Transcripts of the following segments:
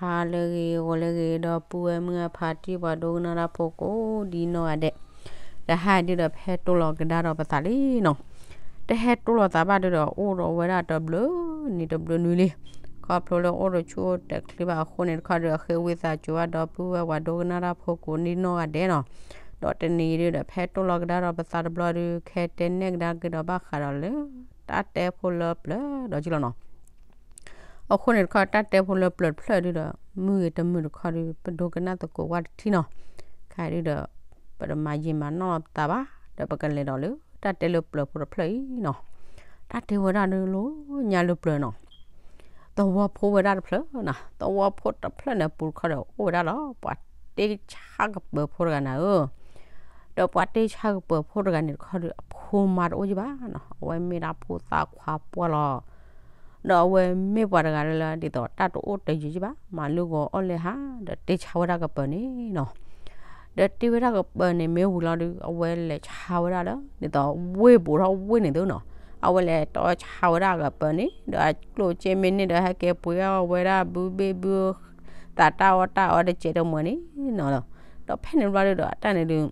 ဟါလၢအဂ့ၤ ဂီၤလၢအဂ့ၤ ဒီပုၢ်ဝဲၢ်မုၢ်အဖါတံၢ် ပှၤဒိကနၣ်တၢ်ဖိကိးဒ်နီၢ်ဂၤဒဲး, တဟါဒုဒီး ပဟဲတိၢ်လီၤကဒါဒီးပသးလံနီၤ. တဟဲတိၢ်လီၤသးဘၣ်ဒုဒီး အိၣ်ဒီးဝဲဒၣ်တဘျုးနံၤတဘျုးနွံလံ. ခီဖျိလၢအိၣ်ဒီးဆူၣ်အိၣ်တဲာ်ချံဘၣ်အဃိန့ၣ်တခီဒီး အဃ့ဝံသးစူၤဘၣ်ဒီပုၢ်ဝဲၢ်ပှၤဒိကနၣ်တၢ်ဖိကိးဒ်နီၢ်ဂၤဒဲးနီၤ. ဒီးတနံၤအံၤဒုဒီး ပဟဲတိၢ်လီၤကဒါဒီးပသးတဘျီဒု ကဟဲတဲနဲၣ်ကဒါက့ၤဒီးဘၣ်ဃးဒီးလၢ တၢ်တဲဖိလၢပျၢၤဒီးကလီၤနီၤ. အဃိန့ၣ်တခီ တၢ်တဲဖိလၢပျၢၤတဖျၢၣ်ဒုဒီး မုာ်ဂ့ၤတမုာ်တခီဒု ပဒိကနၣ်သကိးဝဲတထံၣ်နီၤ. ခဲအံၤဒုဒီး ပတမၤယံာ်မၤနီၢ်လီၤပသးဘၣ် ဒီးပကလဲၤဒီးလၢတၢ်တဲလၢပျၢၤဖိတဖျၢၣ်အံၤနီၤ. တၢ်တဲဝဲဒၣ်ဒုလီၤညါလၢပျၢၤနီၤ. သဝီဖိဝဲဒၣ်တဖျၢၣ်နီၤ, သဝီဖိတဖျၢၣ်န့ၣ်အပူၤတခီဒီး အိၣ်ဝဲဒၣ်လီၤ ပှၤတ့ဆါကပၢၤဖိတဂၤနၤဧၢ. ဒီးပှၤတ့ဆါကပၢၤဖိတဂၤန့ၣ်တခီဒီး အဖိမါတအိၣ်ယံၤဘၣ်နီၤ, အဝဲမ့ၢ်ဒၣ်ဖိသၣ်ခွါပှၢ်လီၤ. ဒီးအဝဲမ့ၢ်ပှၤတဂၤလၢလၢ ဒ်သိးတၢ်တအိၣ်တယံၤယံၤဘၣ်, မၤလုၢ်ဂီၤအီၣ်လဲဟး ဒီးတ့ဆါဝဲဒၣ်ကပၢၤန့ၣ်နီၤ. ဒီးတ့ဝဲဒၣ်ကပၢၤန့ၣ်မ့ၢ်ဝံၤလီၤဒု အဝဲလဲၤဆါဝဲဒၣ်လၢ ဒ်သိးဝ့ၢ်ဘူးထီၣ်ဝ့ၢ်န့ၣ်သုနီၤ. အဝဲလဲၤတီဆါဝဲဒၣ်ကပၢၤန့ၣ် ဒီးအကျိၣ်စ့မ့ၢ်န့ၢ်ဒီး ဟဲက့ၤပှ့ၤအီၣ်ဝဲဒၣ်ဘုဘ့ၣ်ဘု သးတၢ်အီၣ်တၢ်အီတစဲးတမှဲၤန့ၣ်နီၤ. ဒီးဖဲန့ၣ်ဘျီဒုဒီး အတၢ်န့ၣ်ဒု အိၣ်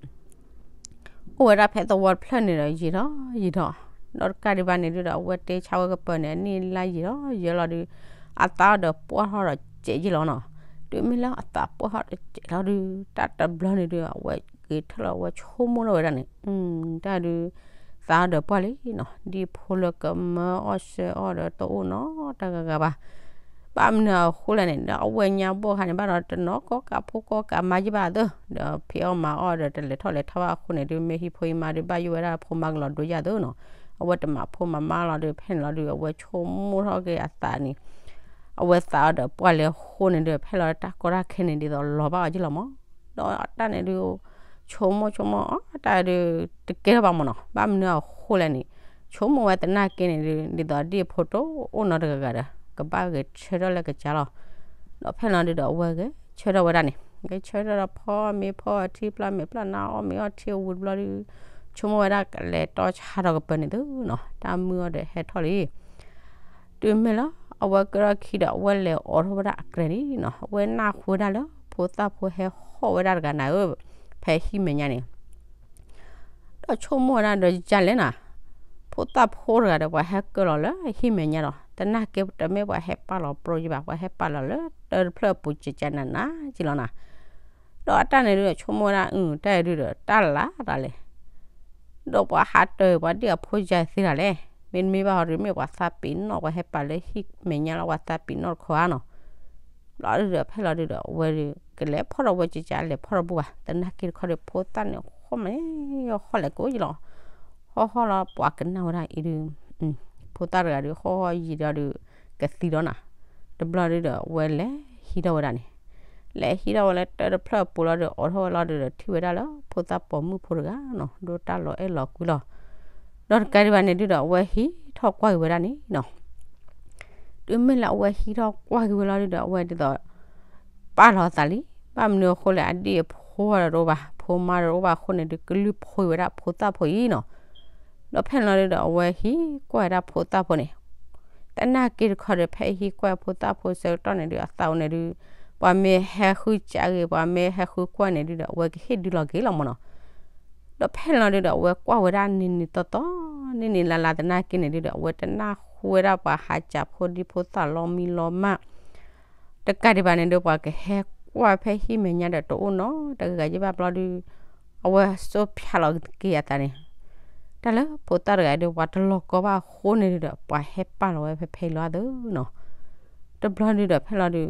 ဝဲဒၣ်ဖဲသဝီတဖျၢၣ်န့ၣ်ဒီး ယံာ်ထီၣ်ယံာ်ထီၣ်, ဒီးတကးဒံးဘၣ်န့ၣ်ဒုဒီး အဝဲတ့ဆါဝဲကပၢၤန့ၣ် အနံၣ်လါယံာ်ထီၣ်ယံာ်လီၤဒု အသးအီၣ်ဒီးပှၢ်ထီၣ်ဒီးစဲးယံာ်လီၤနီၤ. တုၤမ့ၢ်လၢအသးပှၢ်ထီၣ်ဒီးစဲးလီၤဒု တၢ်တဘျီန့ၣ်ဒု အဝဲက့ၤထၢၣ်လီၤ အဝဲဆိကမိၣ်ထီၣ်ဝဲဒၣ်န့ၣ် တၢ်ဒု သးအီၣ်ဒီးပှၢ်လံနီၤ, ဒ်ဖိလၢကမၢအီၣ်ဆၢအီၣ်ဒီးတအိၣ်နီတဂၤဂၤဘၣ်. ဘၣ်မနုၤအဃိလဲၣ်န့ၣ် ဒီးအဝဲညါဘီၣ်ခါန့ၣ် ဘၣ်ဒီးတနီၤကီၢ်ကးဖိကီၢ်ကးမါယံၤဘၣ်သၢ, ဒီးဖံးအီၣ်မၤအီၣ်ဒီးတလဲၤထီၣ်လဲၤထီဘၣ်အဃိန့ၣ်ဒု မ့ၢ်ဟံၣ်ဖိဟံးမါဒု ဘၣ်ယိၣ်ဝဲဒၣ်ဖိမါကလီၤဒိယၢ်သၢနီၤ. အဝဲတမၤဖိမၤမါလီၤဒု ဖဲန့ၣ်လီၤဒု အဝဲဆိကမိၣ်ထီၣ်က့ၤအသးန့ၣ် အဝဲသးအီၣ်ဒီးပှၢ်လၢအဃိန့ၣ်ဒု ဖဲလီၤတၢ်ကီတၢ်ခဲန့ၣ် ဒ်သိးလီၤဘၣ်အီၤက့လီၤမး. ဒီးတၢ်န့ၣ်ဒု ဆိကမိၣ်ဆိကမိၣ်အီၤ တၢ်ဒု တကဲထီၣ်ဘၣ်မးနီၤ. ဘၣ်မနုၤအဃိလဲၣ်န့ၣ် ဆိကမိၣ်ဝဲသနာ်က့န့ၣ်ဒု ဒ်သိးဒ်အဖိတအိၣ်နီတဂၤဂၤဒီး ကဘၣ်ဂဲၤဆၢထၢၣ်လၢကစၢ်လီၤ. ဒီးဖဲလီၤဒုဒီး အဝဲဂဲၤဆၢထၢၣ်ဝဲဒၣ်န့ၣ် ဂဲၤဆၢထၢၣ်ဒီးဖီမ့ၤဖီထံ ပျၢ်မ့ၤပျၢ်နါအီၣ်မ့ၤအီထံဝံၤတဘျီဒု ဆိကမိၣ်ဝဲဒၣ်ကလဲၤတီဆါထီၣ်ကပၢၤန့ၣ်သုနီၤ, တၢ်မုၢ်အီၤဒီးဟဲထီၣ်လံ. တုၤမ့ၢ်လၢ အဝဲကဲထီၣ်ခံဒီး အဝဲလဲၤအိးထီၣ်ဝဲဒၣ်အကြဲးန့ၣ်နီၤ, အဝဲနၢ်ဟူဝဲဒၣ်လၢ ဖိသၣ်ဖိဟဲဟီၣ်ဝဲဒၣ်တဂၤနၤဧၢ, ဖဲဟံၣ်မဲာ်ညါန့ၣ် ဒီးဆိကမိၣ်ဝဲဒၣ်ဒီးယလဲၣ်နၤ, ဖိသၣ်ဖိတဂၤဒီး ပှၤဟဲကၢၢ်လီၤလၢဟံၣ်မဲာ်ညါဒီး သနာ်က့တမ့ၢ်ပှၤဟဲပာ်လီၤပြိယံၤဘၣ်, ပှၤဟဲပာ်လီၤလၢတၢ်တဖျၢၣ်အပူၤကကနၤနၤကလီၤနၤ. ဒီးအတၢ်န့ၣ်ဒုး ဆိကမိၣ်ဝဲဒၣ် အု တၢ်အံၤဒုးဒီး တၢ်လၢ်တၢ်လဲၣ် ဒီးပှၤဟးတၢၢ် ပှၤဒ်အဖိယၤသ့တၢ်လဲၣ်, မ့တမ့ၢ်ဘၣ်ဟီဒုး မ့ၢ်ပှၤသးပ့ၤနီၣ် ပှၤဟဲပာ်လၢဟံၣ်မဲာ်ညါလီၤ ပှၤသးပ့ၤနီၣ်တခီဧါနီၤ. ဘျီဒုးဒီး ဖဲလီၤဒုးဒီး အဝဲဒုး ကလဲၤဖီၣ်ထီၣ်ဝဲကကလဲၤဖီၣ်ထီၣ်ဘူၣ်ဘၣ်, သနာ်က့တခီဒီး ဖိသၣ်န့ၣ် ဟီၣ်မး ဟီၣ်လဲၣ်ကိးယလီၤ, ဟီၣ်ဟီၣ်လီၤ ပှၤကနၣ်ဝဲဒၣ်အံၤဒုး ဖိသၣ်တဂၤဒုး ဟီၣ်ဟီၣ်ယံာ်ဒီးဒုး ကသံဒီးနၤ. တဘျီဒုးဒီး အဝဲလဲၤဟံးထီၣ်ဝဲဒၣ်န့ၣ်, လဲၤဟံးထီၣ်ဝဲလၢတၢ်တဖျၢၣ်အပူၤလီၤဒုး အိးထီၣ်ဝဲလီၤဒုးဒီး ထံၣ်ဝဲဒၣ်လၢ ဖိသၣ်ပိာ်မုၣ်ဖိတဂၤနီၤ ဒိၣ်တၢ်လီၤအဲၣ်လီၤကွံလီၤ. ဒီးတကးဒံးဘၣ်န့ၣ်ဒုးဒီး အဝဲဟံးထီၣ်ကွၢ်က့ၤဝဲဒၣ်န့ၣ်နီၤ. တုၤမ့ၢ်လၢအဝဲဟံးထီၣ်ကွၢ်က့ၤဝဲလီၤဒုးဒီး အဝဲဒ်သိး ပာ်လီၤအသးလံ, ဘၣ်မနုၤအဃိလဲၣ် အဒံၣ်အဖိဒီးတအိၣ်ဘၣ်, ဖိမါဒီးတအိၣ်ဘၣ်အဃိန့ၣ်ဒုး ကလုၢ်ဖိဝဲဒၣ်ဖိသၣ်ဖိအံၤနီၤ. ဒီးဖဲန့ၣ်လီၤဒုးဒီး အဝဲဟံးကွၢ်ဝဲဒၣ်ဖိသၣ်ဖိန့ၣ်, သနာ်က့တခီဒီး ဖဲဟံးကွၢ်ဖိသၣ်ဖိဆၢကတီၢ်န့ၣ်ဒုး အသးအိၣ်န့ၣ်ဒုး ပှၤမ့ၢ်ဟဲဃုစးဂ့ၤ ပှၤမ့ၢ်ဟဲဃုကွၢ်န့ၣ်ဒုးဒီး အဝဲကဟ့ၣ်ဒုးလီၤက့ၤလီၤမးနီၤ. ဒီးဖဲန့ၣ်လီၤဒုးဒီး အဝဲကွၢ်ဝဲဒၣ်န့ၣ်န့ၣ်တီတီ န့ၣ်န့ၣ်လၢ်လၢ်သနာ်က့န့ၣ်ဒုးဒီး အဝဲတနၢ်ဟူဝဲဒၣ်ပှၤဟးစးဖိဒံဖိသၣ်လီၤမံလီၤမၢ် တကးဒံးဘၣ်န့ၣ်ဒုး ပှၤကဟဲကွၢ်ဖဲဟံၣ်မဲာ်ညါဒီးတအိၣ်နီတဂၤဂၤယံၤဘၣ်ဘျီဒုး အဝဲစိာ်ဖၠးလီၤက့ၤအသးန့ၣ်, တၢ်လၢဖိသၣ်တဂၤဒုး ပှၤတလီၤကီဘၣ်အဃိန့ၣ်ဒုးဒီး ပှၤဟဲပာ်လီၤဝဲဖဲဖဲလီၤသၢနီၤ. တဘျီဒုးဒီးဖဲလီၤဒုး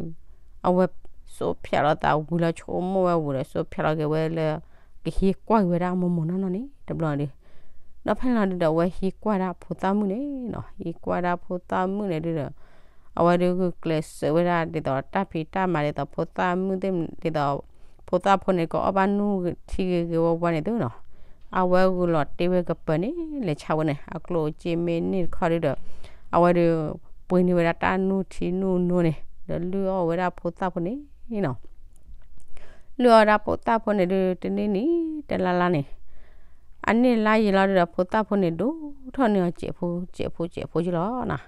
အဝဲစိာ်ဖၠးလီၤသးဝံၤလီၤ ဆိကမိၣ်ဝဲဝံၤဒီး စိာ်ဖၠးလီၤက့ၤဝဲလၢ ကဟံးကွၢ်က့ၤဝဲဒၣ်မိၢ်မိၢ်နီၢ်နီၢ်န့ၣ် တဘျီဒုး, ဒီးဖဲလီၤဒုးဒီး အဝဲဟံးကွၢ်ဒၣ်ဖိသၣ်မုၣ်န့ၣ်နီၤ, ဟံးကွၢ်ဒၣ်ဖိသၣ်မုၣ်န့ၣ်ဒုးဒီး အဝဲဒုးဂုာ်ကျဲးစၢးဝဲဒၣ် ဒ်သိးတၢ်ဖံးတၢ်မၤဒ်သိးဖိသၣ်မုၣ်သ့ၣ် ဒ်သိး ဖိသၣ်ဖိန့ၣ် ကအီၣ်ဘၣ်နူၢ်ထံဂ့ၤဂ့ၤဝါဝါန့ၣ်သုနီၤ, အဝဲဂုာ်လီၤတ့ဝဲကပၢၤန့ၣ် လဲၤဆါဝဲန့ၣ် အကျိၣ်အစ့မ့ၢ်န့ၢ်တခီဒုးဒီး အဝဲဒုး ပှ့ၤန့ၢ်ဝဲဒၣ်တၢ်နူၢ်ထံနူၢ်နိန့ၣ် ဒီးလုၢ်အီၣ်ဝဲဒၣ်ဖိသၣ်ဖိန့ၣ်နီၤ. လုၢ်အီၣ်ဝဲဒၣ်ဖိသၣ်ဖိန့ၣ်ဒုး တနံၣ်နံၣ် တလါလါန့ၣ် အန့ၣ်လါယံာ်လီၤဒုးဒီး ဖိသၣ်ဖိန့ၣ် ဒိၣ်ထီၣ်န့ၢ်အီၤ စဲးဖိ စဲးဖိ စဲးဖိယံၤလီၤနီၤ.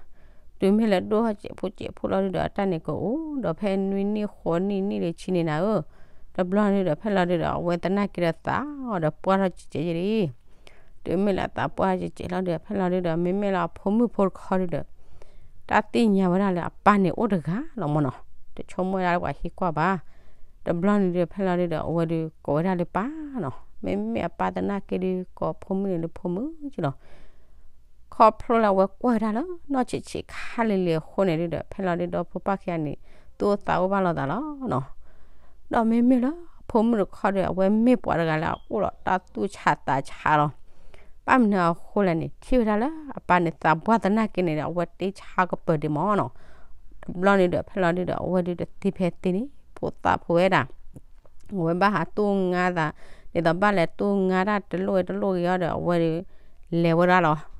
တုၤမ့ၢ်လၢဒိၣ်ထီၣ်စဲးဖိစဲးဖိလီၤဒုဒီး အတၢ်န့ၣ်ကအိၣ်ဒီး ဖဲနွံနံၣ်ဃိးနံၣ်နံၣ်လၢဆံန့ၣ်နၤဧၢ, တဘျီန့ၣ်ဒီး ဖဲလီၤဒုဒီး အဝဲသနာ်က့ဒီးသးဒီးပှၢ်ထီၣ်ကဲးကဲးယဲလံ. တုၤမ့ၢ်လၢသးပှၢ်ထီၣ်ကဲးကဲးလီၤဒုး ဖဲလီၤဒုဒီး မ့မ့ၢ်လၢအဖိမုၣ်ဖိတခီဒုဒီး တၢ်သ့ၣ်ညါဝဲဒၣ်လၢအပၢ်န့ၣ်အိၣ်တဂၤလီၤမ့ၢ်နီၤ, တဆိကမိၣ်ဝဲဒၣ်လၢပှၤဟံးကွၢ်ဘၣ်. တဘျီန့ၣ်ဒုး ဖဲလီၤဒုဒီး အဝဲဒုးကိးဝဲဒၣ်လၢပၢ်နီၤ, မ့မ့ၢ်အပၢ်သနာ်က့ဒုး ကိးဖိမုၣ်န့ၣ်လၢဖိမုၣ်က့လီၤ. ခီဖျိလၢအဝဲကွၢ်ဝဲဒၣ်လၢနီၢ်ဆံးဆံးခါလံၤလံၤအဃိန့ၣ်ဒုဒီး ဖဲလီၤဒုဒီးဖိပၢ်ခံဂၤန့ၣ် သူၣ်အိၣ်သးအိၣ်ဘၣ်လိာ်သးလီၤနီၤ. ဒီးမ့မ့ၢ်လၢအဖိမုၣ်တခီဒီး အဝဲမ့ၢ်ပှၤတဂၤလၢအအိၣ်ဒီးတၢ်သူၣ်ဆးသးဆးလီၤ. ဘၣ်မနုၤအဃိလဲၣ်န့ၣ် ထံၣ်ဝဲဒၣ်လၢအပၢ်န့ၣ် သးပှၢ်သနာ်က့န့ၣ်ဒီး အဝဲတ့ဆါကပၢၤဒံးမ့ၢ်နီၤ. တဘျီန့ၣ်ဒီး ဖဲလီၤဒုဒီး အဝဲဒုတသ့ဖဲသ့န့ၣ် ဖိသၣ်ဖိဝဲဒၣ် အဝဲဘၣ်ဟးသူၣ်ငါသး, ဒ်သိးဘၣ်လဲၤသူၣ်ငါတၢ်တလိၣ်ဝဲတလိၣ်ဂ့ၤအီၤဒီး အဝဲဒုးလဲၤဝဲဒၣ်လီၤ.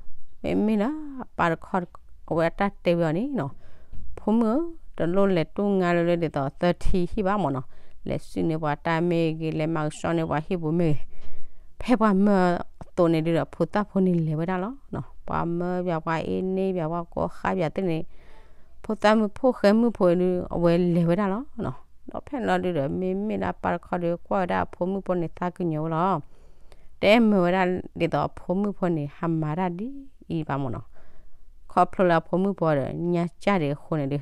မ့မ့ၢ်လၢအပၢ်တခီ အဝဲအတၢ်တဲဝဲအီၤန့ၣ်နီၤ, ဖိမုၣ်ဧၢ, တလိၣ်လဲၤသူၣ်ငါလၢလၢဒ်သိးသၢထံဟံၣ်ဘၣ်မ့ၢ်နီၤ, လဲၤစုၣ်န့ၢ်ပှၤတၢ်မ့ၢ်ဂ့ၤ လဲၤမၤကဆှီန့ၢ်ပှၤဟံၣ်ပူၤမ့ၢ်ဂ့ၤ, ဖဲပှၤမၢအသိးန့ၣ်ဒုဒီး ဖိသၣ်ဖိန့ၣ်လဲၤဝဲဒၣ်လီၤ. ပှၤမၢပှၤ ပှၤအ့န့ပှၤ ပှၤကိးဃါပှၤသ့ၣ်န့ၣ် ဖိသၣ်မုၣ်ဖိဃဲမုၣ်ဖိဒု အဝဲလဲၤဝဲဒၣ်လီၤ. ဒီးဖဲလီၤဒုဒီး မ့မ့ၢ်လၢအပၢ်တခီဒီး ကွၢ်ဝဲဒၣ်အဖိမုၣ်ဖိန့ၣ် သးကညီၤဝဲလီၤ. တအဲၣ်မၢဝဲဒၣ်ဒ်သိးအဖိမုၣ်ဖိန့ၣ် ဟးမၤတၢ်ဒ်အံၤဘၣ်မ့ၢ်နီၤ. ခီဖျိလၢအဖိမုၣ်ဖိဒီး ညါကၢ်ဒံးအဃိန့ၣ်ဒု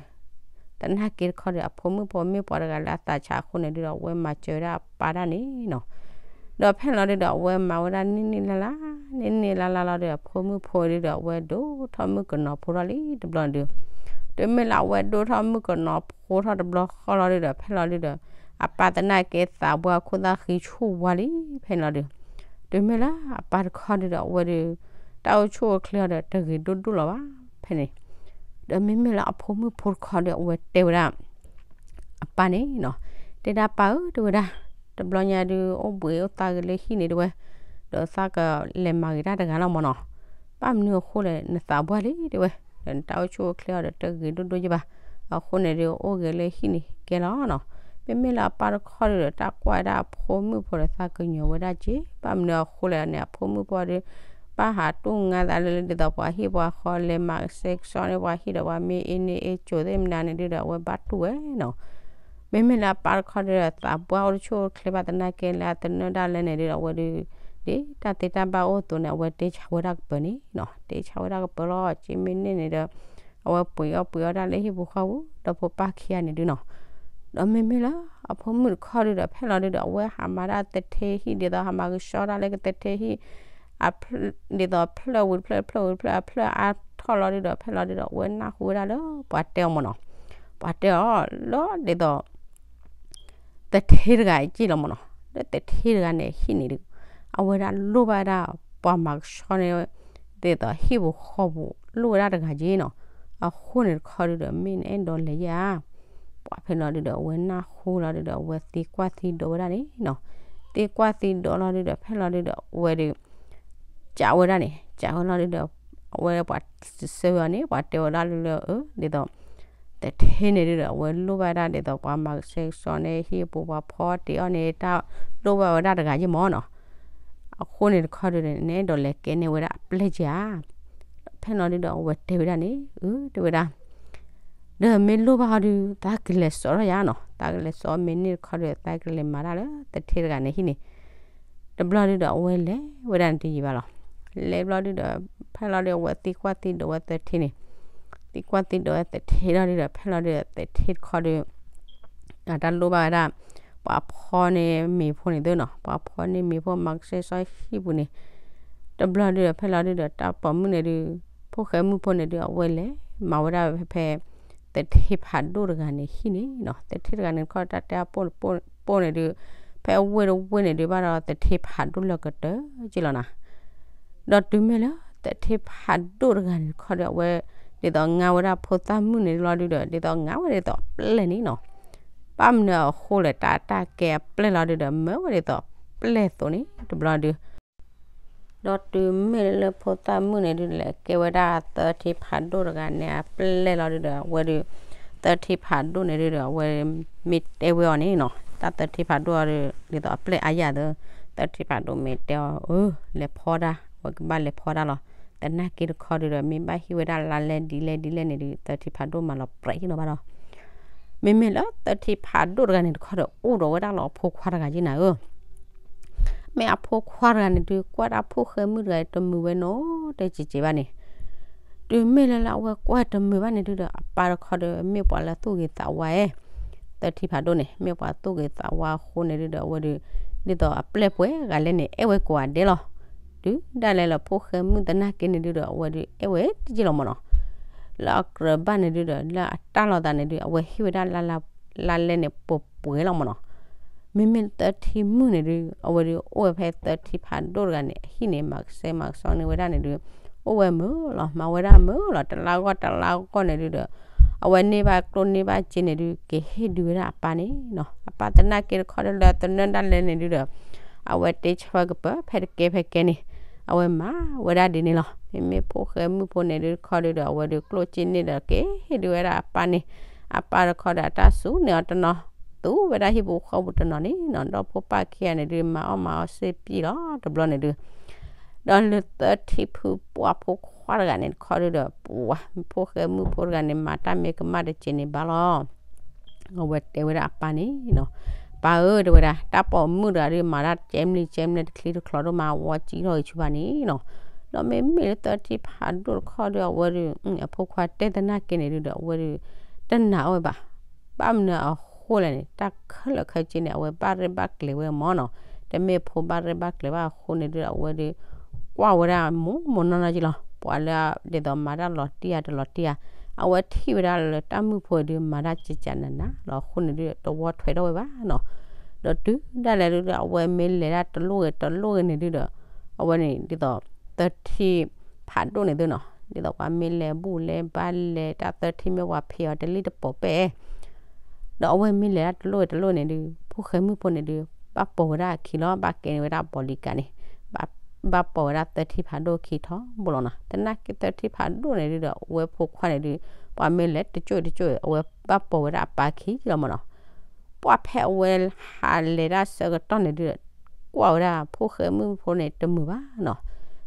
သနာ်က့တခီဒီး အဖိမုၣ်ဖိမ့ၢ်ပှၤတဂၤလၢအသးဆးအဃိန့ၣ်ဒုဒီး အဝဲမၤစၢၤဝဲဒၣ်အပၢ်ဒၣ်န့ၣ်နီၤ. ဒီးဖဲလီၤဒုဒီး အဝဲမၤဝဲဒၣ်နံၣ်နံၣ်လါလါ, နံၣ်နံၣ်လါလါလီၤဒီး အဖိမုၣ်ဖိဒုဒီး အဝဲဒိၣ်ထီၣ်မုၣ်ကနီၤဖိထီၣ်လံတဘျီဒု, တုၤမ့ၢ်လၢအဝဲဒိၣ်ထီၣ်မုၣ်ကနီၤဖိထီၣ်တဘျီဃီလီၤဒုဒီး ဖဲလီၤဒုဒီး အပၢ်သနာ်က့သးပှၢ်ခိၣ်သၣ်ဃံဆူၣ်ဝါလံဖဲန့ၣ်လီၤဒု, တုၤမ့ၢ်လၢအပၢ်တခီဒုဒီး အဝဲဒု တၢ်အိၣ်ဆူၣ်အိၣ်ချ့အီၤဒီး တဂ့ၤဒိၣ်ဒိၣ်လီၤဘၣ်ဖဲန့ၣ်, ဒီးမ့မ့ၢ်လၢအဖိမုၣ်ဖိတခီဒီး အဝဲတဲဝဲဒၣ် အပၢ်န့ၣ်နီၤ, တဲဒၣ်ပၢ်ဧၢ တဲဝဲဒၣ်, တဘျီညါဒု အိၣ်ဘှံးအိၣ်သါဂ့ၤလၢဟံၣ်န့ၣ်တဲဝဲ, ဒီးသးကလဲၤမၤဂ့ၤတၢ်တဂၤလီၤမ့ၢ်နီၤ, ဘၣ်မနုၤအဃိလဲၣ် နသးပှၢ်လံတဲဝဲ, ဒီးနတၢ်အိၣ်ဆူၣ်အိၣ်ချ့အီၤဒီး တဂ့ၤဒိၣ်ဒိၣ်ယဲဘၣ်, အဃိန့ၣ်ဒု အိၣ်ဂ့ၤလၢဟံၣ်န့ၣ်ကဲလီၤနီၤ. မ့မ့ၢ်လၢအပၢ်တခီဒုဒီး တၢ်ကွၢ်ဝဲဒၣ်အဖိမုၣ်ဖိဒီး သးကညီၤဝဲဒၣ်က့, ဘၣ်မနုၤအဃိလဲၣ်န့ၣ် အဖိမုၣ်ဖိဒီး ဘၣ်ဟးတူၢ်ငါသးလၢလၢဒ်သိးပှၤဟံၣ်ပှၤဃီ လဲၤမၤကဆှဲကဆှီန့ၢ်ပှၤဟံၣ်ဒီး ပှၤမ့ၢ်အ့န့ၢ်အ့ကိၤသ့ၣ်မနုၤန့ၣ်ဒုဒီး အဝဲဘၣ်တူၢ်ဝဲနီၤ. မ့မ့ၢ်လၢအပၢ်တခီဒုဒီး သးပှၢ်အိၣ်တဆူၣ်အိၣ်ချ့ဘၣ်သနာ်က့ လၢအသနၢၣ်ဒၣ်လဲာ်န့ၣ်ဒုဒီး အဝဲဒု ဒ်တၢ်သ့တၢ်ဘၣ်အိၣ်အသိးန့ၣ် အဝဲတ့ဆါဝဲဒၣ်ကပၢၤန့ၣ်နီၤ, တ့ဆါဝဲဒၣ်ကပၢၤလီၤ. က့မ့ၢ်န့ၢ်န့ၣ်ဒီး အဝဲပှ့ၤအီၣ်ပှ့ၤအီတၢ်လၢဟံၣ်ပူၤဃီပူၤ ဒီးဖိပၢ်ခံဂၤန့ၣ်ဒုနီၤ. ဒီးမ့မ့ၢ်လၢအဖိမုၣ်တခီဒုဒီး ဖဲလီၤဒုဒီး အဝဲဟးမၤတၢ်သထ့ဟံၣ် ဒ်သိးဟးမၤကဆှီတၢ်လၢကသထ့ဟံၣ် အဖျၢၣ် ဒ်သိးဖျၢၣ်ဝံၤတဖျၢၣ် ဖျၢၣ်ဝံၤတဖျၢၣ် အဖျၢၣ်အါထီၣ်လီၤဒုဒီး ဖဲလီၤဒုဒီး အဝဲနၢ်ဟူဝဲဒၣ်လၢပှၤတဲအီၤမ့ၢ်နီၤ, ပှၤတဲအီၤလၢဒ်သိး သထ့တဂၤအံၤက့ၢ်လီၤမ့ၢ်နီၤ, လၢသထ့တဂၤန့ၣ်ဟံၣ်န့ၣ်ဒု အဝဲဒၣ်လိၣ်ဘၣ်ဝဲဒၣ် ပှၤမၤကဆှီန့ၢ် ဒ်သိးဟံၣ်ပူၤဃီပူၤ လိၣ်ဝဲဒၣ်တဂၤက့ၢ်နီၤ. အဃိန့ၣ်တခီဒုဒီး မ့ၢ်နအဲၣ်ဒိးလဲၤယဲဧါ. ပှၤဖဲလီၤဒုဒီး အဝဲနၢ်ဟူလီၤဒုဒီး အဝဲသံကွၢ်သံဒိးဝဲဒၣ်န့ၣ်နီၤ, သံကွၢ်သံဒိးလီၤဒုဒီး ဖဲလီၤဒုဒီး အဝဲဒု ကးဝဲဒၣ်န့ၣ် ကးဝဲလီၤဒုဒီး အဝဲပှၤစံးဆၢဝဲအီၤန့ၣ် ပှၤတဲဝဲဒၣ်လၢလၢ အၢ ဒ်သိး သထ့န့ၣ်ဒုဒီး အဝဲလိၣ်ဘၣ်ဒၣ်ဒ်သိးပှၤမၤကဆှဲကဆှီန့ၢ်ဟံၣ်ပူၤ ပှၤဖီတ့ၢ်အီၣ်န့ၢ်တၢ်လိၣ်ဘၣ်ဝဲဒၣ်တဂၤက့ၢ်မ့ၢ်နီၤ. အဃိန့ၣ်တခီဒုဒီး နအဲၣ်ဒိးလဲၤကဲန့ၢ်ဝဲဒၣ်အပျဲၢ်က့ၢ်ဧါ. ဖဲလီၤဒုဒီး အဝဲတဲဝဲဒၣ်န့ၣ် အၢ တဲဝဲဒၣ် ဒီးမ့ၢ်လိၣ်ဘၣ်ဟီဒု သးကလဲၤစိာ်ထီၣ်ယၤနီၤ, သးကလဲၤစိာ်မ့ၢ်န့ၢ်တခီဒီး သးကလဲၤမၤတၢ်လၢသထ့တဂၤန့ၣ်ဟံၣ်န့ၣ် တဘျီဒုဒီး အဝဲလဲၤဝဲဒၣ်န့ၣ်တယံာ်ဘၣ်လီၤ. လဲၤဘျီဒုဒီး ဖဲလီၤဒု အဝဲသံကွၢ်သံဒိးဝဲသထ့န့ၣ်, သံကွၢ်သံဒိးဝဲသထ့လီၤဒုဒီး ဖဲလီၤဒုဒီး သထ့တခီဒု အတၢ်လိၣ်ဘၣ်ဝဲဒၣ် ပှၤဖီန့ၢ်မ့ၤဖိန့ၣ်သ့နီၤ, ပှၤဖီန့ၢ်မ့ၤဖိ မၤကဆှဲကဆှီဟံၣ်ပူၤန့ၣ် တဘျီဒုဒီး ဖဲလီၤဒုဒီး တၢ်ပိာ်မုၣ်န့ၣ်ဒု ဖိၣ်ဃဲမုၣ်ဖိန့ၣ်ဒု အဝဲလဲၤမၤဝဲဒၣ်ဖဲ သထ့ဖးဒိၣ်တဂၤန့ၣ်ဟံၣ်န့ၣ်နီၤ. သထ့တဂၤန့ၣ်တခီ တၢ်တဲအပိၢ်ပိၢ်န့ၣ်ဒု ဖဲအဝ့ၢ်တဝ့ၢ်န့ၣ်ဒု ဘၣ်ဒီးသထ့ဖးဒိၣ်လၢကတၢၢ်က့ၢ်လီၤနီၤ. ဒီးတုၤမ့ၢ်လၢသထ့ဖးဒိၣ်တဂၤန့ၣ်တခီဒီး အဝဲ ဒ်သိးငါဝဲဒၣ်ဖိသၣ်မုၣ်န့ၣ်လီၤဒုဒီး ဒ်သိးငါဝဲဒ်သိးအပျဲၢ်န့ၣ်နီၤ. ဘၣ်မနုၤအဃိလဲၣ် တၢ်တၢ်ကဲအပျဲၢ်လီၤဒုဒီး မၢဝဲဒ်သိးပျဲၢ်သိးန့ၣ် တဘျီဒု ဒီးတုၤမ့ၢ်လၢဖိသၣ်မုၣ်န့ၣ်ဒု လဲၤကဲဝဲဒၣ်သထ့ဖးဒိၣ်တဂၤန့ၣ် အပျဲၢ်လီၤဒုဒီး အဝဲဒု သထ့ဖးဒိၣ်န့ၣ်ဒုဒီး အဝဲမ့ၢ်တဲဝဲအီၤန့ၣ်နီၤ, တၢ်သထ့ဖးဒိၣ်အီၤဒု ဒ်သိးအပျဲၢ်အါယၤသၢ, သထ့ဖးဒိၣ်မ့ၢ်တဲအီၤ အၢ လဲၤဖီတၢ်, အဝဲကဘၣ်လဲၤဖီတၢ်လီၤ. သနာ်က့တခီဒုဒီး မ့ၢ်ဘၣ်ဟ့ၣ်ဝဲဒၣ်လါလဲဒ်လဲၣ်ဒ်လဲၣ်န့ၣ်ဒုး သၢထံဖးဒိၣ်မၤလီၤပြဲးယ့ၣ်လီၤဘၣ်ဒီး မ့မ့ၢ်လၢသၢထံဖးဒိၣ်တဂၤန့ၣ်တခီဒီး အိၣ်ဒီးဝဲဒၣ်လီၤအဖိခွါတဂၤယ့ၣ်နၤဧၢ, မ့ၢ်အဖိခွါတဂၤန့ၣ်ဒုး ကွၢ်တၢ်ဖိၣ်ဃဲမုၣ်တဂၤတမုာ်ဝဲနီတစဲးကဲးဘၣ်န့ၣ်, တုၤမ့ၢ်လၢလၢအဝဲကွၢ်တမုာ်ဘၣ်န့ၣ်ဒုဒီး အပၢ်တခီဒီး မ့ၢ်ပှၤလၢသူၣ်ဂ့ၤသးဝါ သၢထံဖးဒိၣ်န့ၣ် မ့ၢ်ပှၤသူၣ်ဂ့ၤသးဝါအဃိန့ၣ်ဒုဒီး အဝဲဒုး ဒ်သိးအပျဲၢ်ပှဲၤဂၤလဲၣ်န့ၣ် အဲၣ်ဝဲကိးဂၤဒဲးလီၤ. တုၤဒၣ်လဲာ်လၢဖိၣ်ဃဲမုၣ်သနာ်က့န့ၣ်ဒုဒီး အဝဲဒုးအဲၣ်ဝဲတယ့ၢ်လီၤမၢ်နီၤ, လၢအကြၢးဘၣ်န့ၣ်ဒုဒီး လၢအတၢ်လီၤသးန့ၣ်ဒု အဝဲဟ့ၣ်ဝဲဒၣ်လါလဲန့ၣ် ပှဲၤပှဲၤလီၤမၢ်နီၤ. မ့မ့ၢ်သၢထံမုၣ်န့ၣ်ဒု အဝဲဒုးအိၣ်ဝဲဖဲသၢထံဖးဒိၣ်တဂၤန့ၣ် အဟံၣ်န့ၣ် မၤကဆှဲမၤကဆှီန့ၢ်ဝဲဒၣ်န့ၣ်ဒု အိၣ်ဝဲမုာ်လီၤ မၤဝဲဒၣ်မုာ်လီၤ တလါဂီၢ်တလါဂီၢ်န့ၣ်ဒုဒီး အဝဲန့ၢ်ဘၣ်ကျိၣ်န့ၢ်ဘၣ်စ့န့ၣ်ဒု က့ၤဟ့ၣ်ဒုးဝဲဒၣ်အပၢ်န့ၣ်နီၤ. အပၢ်သနာ်က့တခီဒုလၢသနၢၣ်ဒၣ်လဲာ်န့ၣ်ဒုဒီး အဝဲတ့ဆၢကပၢၤဖဲတကဲဖဲကဲန့ၣ် အဝဲမၤဝဲဒၣ်ဒ်န့ၣ်လီၤ. မ့မ့ၢ်ဖိၣ်ဃဲမုၣ်ဖိန့ၣ်ဒုတခီဒုဒီး အဝဲဒုးကျိၣ်စ့န့ၢ်ဒီးက့ၤဟ့ၣ်ဒုးဝဲဒၣ်အပၢ်န့ၣ်, အပၢ်တခီဒီးအတၢ်စူၤန့ၢ်အီၤတနီၤ, သူဝဲဒၣ်ဟံၣ်ပူၤဃီပူၤတနီၤန့ၣ်နီၤ, ဒီးဖိပၢ်ခံဂၤန့ၣ်ဒု မၤအီၣ်မၤအီစ့ၢ်ပံၣ်လီၤတဘျီန့ၣ်ဒု ဒီးလၢသၢထံဖုပှၢ်ဖိခွါတဂၤန့ၣ်တခီဒုဒီး ပှၤဖိၣ်ဃဲမုၣ်ဖိတဂၤန့ၣ် မၤတၢ်မ့ၢ်ကမၣ်တစဲးန့ၣ်ဘၣ်လီၤ. အဝဲတဲဝဲဒၣ်အပၢ်န့ၣ်နီၤ, ပၢ်ဧၢ တဲဝဲဒၣ် တၢ်ပိာ်မုၣ်တဂၤဒု မၤတၢ်ကဲမနုၤကဲမနုၤတချံတချီဒိၣ်မး ဝဲစံၣ်ထီၣ်ဂ့ၤဆူဘၣ်န့ၣ်နီၤ, ဒီးမ့မ့ၢ်လၢသၢထံဖးဒိၣ်တခီဒု အဝဲဒု အဖိခွါတဲသနာ်က့န့ၣ်ဒုဒီး အဝဲဒု တနာ်အီၣ်ဝဲဘၣ်. ဘၣ်မနုၤအဃိလဲၣ်န့ၣ် တၢ်ခဲလၢာ်ခဲဆ့န့ၣ် အဝဲဘၣ်ရဲၣ်ဘၣ်ကျဲၤဝဲမၢ်နီၤ, တမ့ၢ်ဖိဘၣ်ရဲၣ်ဘၣ်ကျဲၤဘၣ်အဃိန့ၣ်ဒုဒီး အဝဲဒု ကွၢ်ဝဲဒၣ်မိၢ်မိၢ်နီၢ်နီၢ်က့လီၤ. ပှၤလၢဒ်သိးမၤတၢ်လီၤတံၢ်ဧါတလီၤတံၢ်ဧါ, အဝဲထံၣ်ဝဲဒၣ်လၢတၢ်မုၣ်ဖိဒု မၤတၢ်ကကနးနးလီၤအဃိန့ၣ်ဒု တဝီထွဲးထီၣ်ဝဲဘၣ်နီၤ. ဒီးတုၤဒၣ်လဲာ်ဒုဒီး အဝဲမ့ၢ်လဲၤတၢ်တလိၣ်ဂ့ၤတလိၣ်ဂ့ၤန့ၣ်ဒုဒီး အဝဲန့ၣ်ဒ်သိး သၢထံဖးဒိၣ်န့ၣ်သုနီၤ, ဒ်သိးပှၤမ့ၢ်လဲၤဘူၣ်လဲၤဘါလဲၤတၢ်သၢထံမ့ၢ်ပှၤဖံးအီၤတလံၣ်တပိာ်ပဲၣ် ဒီးအဝဲမ့ၢ်လဲၤတၢ်တလိၣ်ဂ့ၤတလိၣ်န့ၣ်ဒု ဖိၣ်ဃဲမုၣ်ဖိန့ၣ်ဒု ဘၣ်ပိာ်ဝဲဒၣ်အခံလီၤ, ဘၣ်ကဲန့ၢ်ဝဲဒၣ် bodyguard န့ၣ်, ဘၣ်ပိာ်ဝဲဒၣ်သၢထံဖးဒိၣ်ခံထီဘိလီၤနီၤ. သနာ်က့သၢထံဖးဒိၣ်န့ၣ်ဒုဒီး အဝဲဖိခွါန့ၣ်ဒု ပှၤမ့ၢ်လဲၤတကၠိၣ်တကၠိၣ် အဝဲဘၣ်ပိာ်ဝဲဒၣ်အပၢ်ခံလီၤမၢ်နီၤ. ပှၢ်ဖဲအဝဲဟးလဲၤတၢ်ဆၢကတီၢ်န့ၣ်ဒု ကွၢ်ဝဲဒၣ်ဖိၣ်ဃဲမုၣ်ဖိန့ၣ် တမုာ်ဘၣ်နီၤ,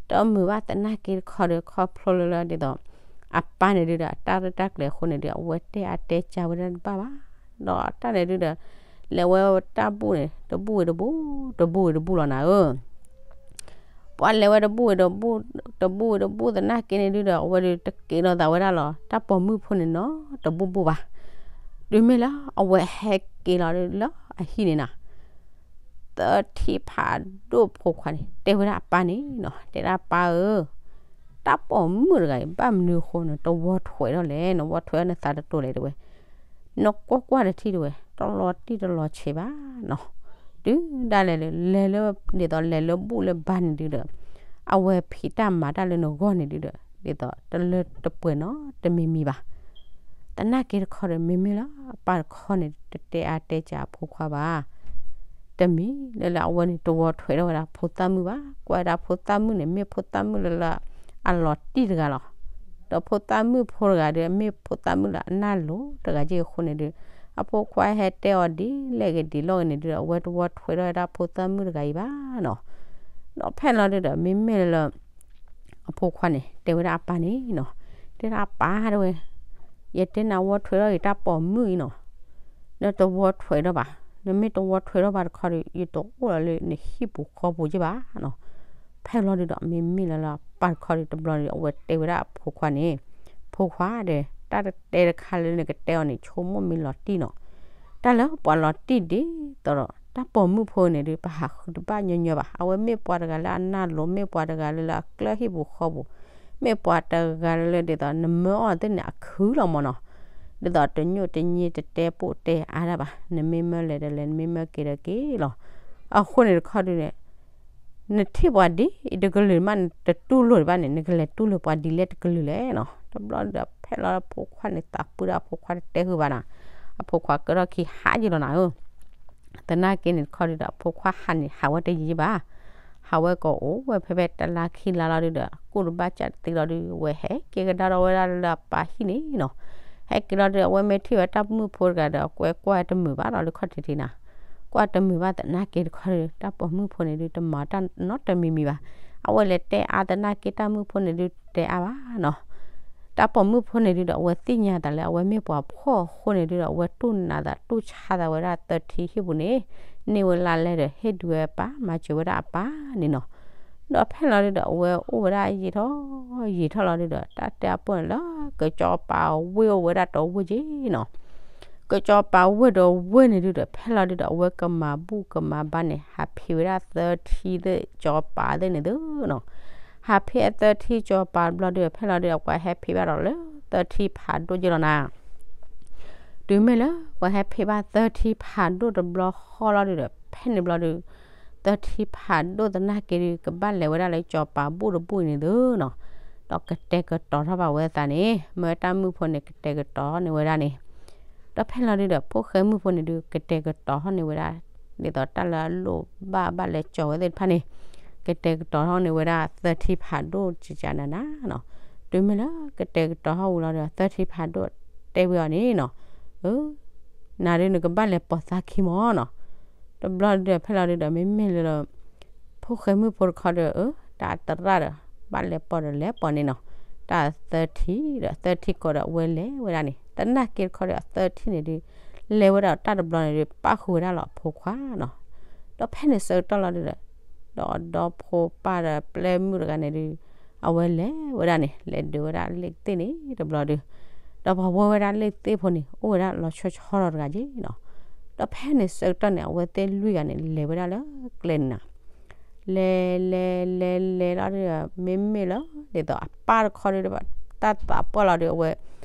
တမုာ်ဘၣ်သနာ်က့တခီဒီး ခီဖျိလၢလၢဒ်သိး အပၢ်န့ၣ်ဒုဒီး အတၢ်ရဲၣ်တၢ်ကျဲၤအဃိန့ၣ်ဒု အဝဲတဲအါတဲကၢ်ဝဲဒၣ်တဘၣ်ဘၣ်, ဒီးတၢ်န့ၣ်ဒုဒီး လဲၤဝဲတၢ်ဘူၣ်န့ၣ် တဘူၣ်ဝံၤတဘူၣ် တဘူၣ်ဝံၤတဘူၣ်လီၤနၤဧၢ ပှၤလဲၤဝဲတဘူၣ်ဝံၤတဘူၣ် တဘူၣ်ဝံၤတဘူၣ်သနာ်က့န့ၣ်ဒုဒီး အဝဲဒုးတက့ၤလီၤသးဝဲဒၣ်လီၤ တၢ်ပိာ်မုၣ်ဖိန့ၣ်နီၤ တဘူၣ်ဘူၣ်ဘၣ်. တုၤမ့ၢ်လၢအဝဲဟဲက့ၤလီၤဒုလၢအဟံၣ်န့ၣ်နီၤ သၢထံဖးဒိၣ်ဖိခွါန့ၣ် တဲဝဲဒၣ်အပၢ်န့ၣ်နီၤ, တဲဒၣ်ပၢ်ဧၢ, တၢ်ပိာ်မုၣ်တဂၤအံၤ ဘၣ်မနုၤအဃိနတဝီထွဲးထီၣ်လဲၣ်, နဝီထွဲးထီၣ်နသးတတိၤလဲၣ်တဲဝဲ, နကွၢ်ကွၢ်တထံၣ်တဲဝဲ, တလီၤတံၢ်တလီၤဆဲးဘၣ်နီၤ. တုၤဒၣ်လဲာ်လၢ လဲၤလၢ ဒ်သိးလဲၤလၢဘူၣ်လၢဘါန့ၣ်ဒုဒီး အဝဲဖံးတၢ်မၤတၢ်လၢနဂီၢ်န့ၣ်ဒုဒီး ဒ်သိးတလၢတပှဲၤနီတမံၤမံၤဘၣ်. သနာ်က့တခီဒီး မ့မ့ၢ်လၢအပၢ်တခီန့ၣ် တတဲအါတဲကၢ်အဖိခွါဘၣ်. တမံၤလၢလၢအဝဲန့ၣ် တဝီထွဲးထီၣ်ဝဲဒၣ်ဖိသၣ်မုၣ်ဘၣ်, ကွၢ်ဝဲဒၣ်ဖိသၣ်မုၣ်န့ၣ် မ့ၢ်ဖိသၣ်မုၣ်လၢလၢ အလီၤတံၢ်တဂၤလီၤ. ဒီးဖိသၣ်မုၣ်ဖိတဂၤဒီး မ့ၢ်ဖိသၣ်မုၣ်လၢအနၢ်လိၤတဂၤက့ၢ်အဃိန့ၣ်ဒု အဖိခွါဟဲတဲအီၤဒ်လဲၣ်ဂ့ၤဒ်လဲၣ်ဂ့ၤန့ၣ်ဒု အဝဲတဝီထွဲးထီၣ်ဝဲဒၣ်ဖိသၣ်မုၣ်တဂၤအံၤဘၣ်နီၤ. ဒီးဖဲလီၤဒုဒီး မ့မ့ၢ်လၢ အဖိခွါန့ၣ် တဲဝဲဒၣ်အပၢ်န့ၣ်နီၤ, တဲဒၣ်အပၢ်တဲဝဲ, ယတဲနၤဝီထွဲးထီၣ်ဂ့ၤတၢ်ပိာ်မုၣ်အံၤနီၤ, နတဝီထွဲးထီၣ်ဘၣ်, နမ့ၢ်တဝီထွဲးထီၣ်ဘၣ်တခီဒီး ယတအိၣ်လီၤလၢနဟံၣ်ပူၤဃီပူၤက့ၢ်ဘၣ်နီၤ. ဖဲလီၤဒုဒီး မ့မ့ၢ်လၢလၢအပၢ်တခီဒီး တဘျီဒီး အဝဲတဲဝဲဒၣ်အဖိခွါန့ၣ်, ဖိခွါဒီး တၢ်တတဲတခါလၢနကတဲအီၤန့ၣ် ဆိကမိၣ်မ့ၢ်လီၤတံၢ်နီၤ. တၢ်လၢပှၤလီၤတံၢ်ဒ်သိးဒီး တၢ်ပိာ်မုၣ်ဖိန့ၣ်ဒု ပဟးဃုတဘၣ်ညီညီဘၣ်. အဝဲမ့ၢ်ပှၤတဂၤလၢအနၢ်လိၤ, မ့ၢ်ပှၤတဂၤလၢလၢအကျၢၢ်ဟံၣ်ပူၤဃီပူၤ, မ့ၢ်ပှၤတဂၤလၢလၢဒ်သိး နမၢအီၤသ့ၣ်န့ၣ် အခုလီၤမၢ်နီၤ. ဒ်သိးတညိၣ်တညိၣ်တတဲပိာ်တဲအါတၢ်ဘၣ်, နမ့ၢ်မၢလဲၤဒီးလဲၤ, နမ့ၢ်မၢက့ၤဒီးက့ၤလီၤ. အဃိန့ၣ်တခီဒုန့ၣ် နထံၣ်ပှၤဒ်အံၤတကလုာ်မး နတတူၢ်လိာ်ဒံးဘၣ်န့ၣ် နကလဲၤတူၢ်လိာ်ပှၤဒ်လဲၣ်တကလုာ်လဲၣ်နီၤ. တဘျီဒီး ဖဲလီၤအဖိခွါန့ၣ် သးပှၢ်ဒီးအဖိခွါတတဲဃုာ်ဘၣ်နၤ, အဖိခွါကဲထီၣ်ခံဟးယံာ်လီၤနၤဧၢ. သနာ်က့န့ၣ်တခီဒုဒီး အဖိခွါဟးန့ၣ် ဟးဝဲတယံာ်ယံာ်ဘၣ်. ဟးဝဲကအိၣ်ဝဲဖဲဖဲတလါခံလါလီၤဒုဒီး ကူၣ်တဘၣ်စးတသ့လီၤဒု အဝဲဟဲက့ၤကဒါထီၣ်ဝဲဒၣ်လၢအပၢ်ဟံၣ်န့ၣ်နီၤ. ဟဲက့ၤလီၤဒု အဝဲမ့ၢ်ထံၣ်ဝဲတၢ်ပိာ်မုၣ်ဖိတဂၤဒီး အကွဲကွၢ်တမုာ်ဘၣ်ဒီးလၢခီၣ်ထံးထံးနၤ, ကွၢ်တမုာ်ဘၣ်သနာ်က့တခီဒု တၢ်ပိာ်မုၣ်ဖိန့ၣ်ဒု တမၤတၢ်နီတမံၤမံၤဘၣ်. အဝဲလဲၤတဲအါသနာ်က့ တၢ်မုၣ်ဖိန့ၣ်ဒုးတဲအါဘၣ်နီၤ. တၢ်ပိာ်မုၣ်ဖိန့ၣ်ဒုးဒီး အဝဲသ့ၣ်ညါသးလၢအဝဲမ့ၢ်ပှၤဖှီၣ်အဃိန့ၣ်ဒုးဒီး အဝဲတူၢ်နးသးတူၢ်ဆါသးဝဲဒၣ်သၢထံဟံၣ်ပူၤန့ၣ် န့ၢ်ဝဲလါလဲဒီး ဟ့ၣ်ဒုးဝဲပၢ် မၤစၢၤဝဲဒၣ်အပၢ်န့ၣ်နီၤ. ဒီးဖဲလီၤဒုးဒီး အဝဲအိၣ်ဝဲဒၣ်ယံာ်ထီၣ်ယံာ်ထီၣ်လီၤဒုးဒီး တၢ်တဲအပိာ်န့ၣ်လၢ ကစီၤပၤဝ့ၢ်အိၣ်ဝဲဒၣ်တဝ့ၢ်က့နီၤ. ကစီၤပၤဝ့ၢ်တဝ့ၢ်န့ၣ်ဒုးဒီး ဖဲလီၤဒုးဒီး အဝဲကမၤဘူၣ်ကမၤဘါန့ၣ် ဟးဖံးဝဲဒၣ်သၢထံသ့ၣ် စီၤပၤသ့ၣ်န့ၣ်သုနီၤ. ဟးဖံးအသၢထံစီၤပၤတဘျီဒုး ဖဲလီၤဒုးဒီး ပှၤဟဲဖံးဘၣ်ဒီးလၢသၢထံဖးဒိၣ်က့လီၤနၤ. တုၤမ့ၢ်လၢ ပှၤဟဲဖံးဘၣ်သၢထံဖးဒိၣ်တဘျီဃီလီၤဒုးဒီး ဖဲန့ၣ်ဘျီဒုး သၢထံဖးဒိၣ်သနာ်က့ဒုး ကဘၣ်လဲၤဝဲဒၣ်လၢစီၤပၤဘူၣ်တဘူၣ်အံၤန့ၣ်သုနီၤ. ဒီးကတဲာ်ကတီၤထီၣ်ဘၣ်ဝဲသးန့ၣ် မ့ၢ်တၢ်မုၣ်ဖိန့ၣ် ကတဲာ်ကတီၤထီၣ်န့ၢ်ဝဲဒၣ်န့ၣ် ဒီးဖဲလီၤဒုးဒီး ဖိၣ်ဃဲမုၣ်ဖိန့ၣ်ဒုး ကတဲာ်ကတီၤထီၣ်န့ၢ်ဝဲဒၣ် ဒ်သိးတၢ်လၢအလိၣ်ဘၣ်ဘၣ်လဲၤကၠီၤဝဲသ့ၣ်တဖၣ်န့ၣ် ကတဲာ်ကတီၤထီၣ်န့ၢ်ဝဲဒၣ်သၢထံဖးဒိၣ်ကကနၤနၤနီၤ. တုၤမ့ၢ်လၢကတဲာ်ကတီၤထီၣ်ဝံၤလီၤဒီး သၢထံဖးဒိၣ်တဲဝဲအီၤန့ၣ်နီၤ, နၤဒုးနကဘၣ်လဲၤပိာ်သးခံမၢ်နီၤ. တဘျီဒုးဒီး ဖဲလီၤဒုးဒီး မ့မ့ၢ်လၢ ဖိၣ်ဃဲမုၣ်ဖိတခီဒီး အၢ တၢ်အသရၣ်ဒီး ဘၣ်လဲၤပိာ်ဒီးလဲၤပိာ်န့ၣ်နီၤ. တၢ်သၢထံဒီး သၢထံကိးဒီး အဝဲလဲၤဝဲဒၣ်န့ၣ် သနာ်က့တခီဒီး အသၢထံန့ၣ်ဒုး လဲၤဝဲဒၣ်တၢ်တဘျီန့ၣ်ဒုး ပၣ်ဃုာ်ဝဲဒၣ်လီၤအဖိခွါနီၤ. ဒီးဖဲန့ၣ်ဆၢကတီၢ်လီၤဒုးဒီး ဒီးဒီဖိပၢ်ဒီးပျဲၢ်မုၣ်တဂၤန့ၣ်ဒုး အဝဲလဲၤဝဲဒၣ်န့ၣ် လဲၤဒုးဝဲဒၣ်လ့ၣ်ကသ့ၣ်န့ၣ်တဘျီဒုး ဒီးပှၤဝဲဝဲဒၣ်လ့ၣ်ကသ့ၣ်ဖိန့ၣ် အိၣ်ဝဲဒၣ်လီၤဆီဆီထီၣ်တဂၤက့နီၤ. ဒီးဖဲန့ၣ်ဆၢကတီၢ်န့ၣ် အဝဲသ့ၣ်လွံၢ်ဂၤန့ၣ် လဲၤဝဲဒၣ်လၢကျဲန့ၣ်နီၤ. လဲၤလဲၤလဲၤလဲၤလီၤဒုးဒီး မ့မ့ၢ်လၢ ဒ်သိးအပၢ်တခီဒုး တၢ်သးပှၢ်လီၤဒုး အဝဲ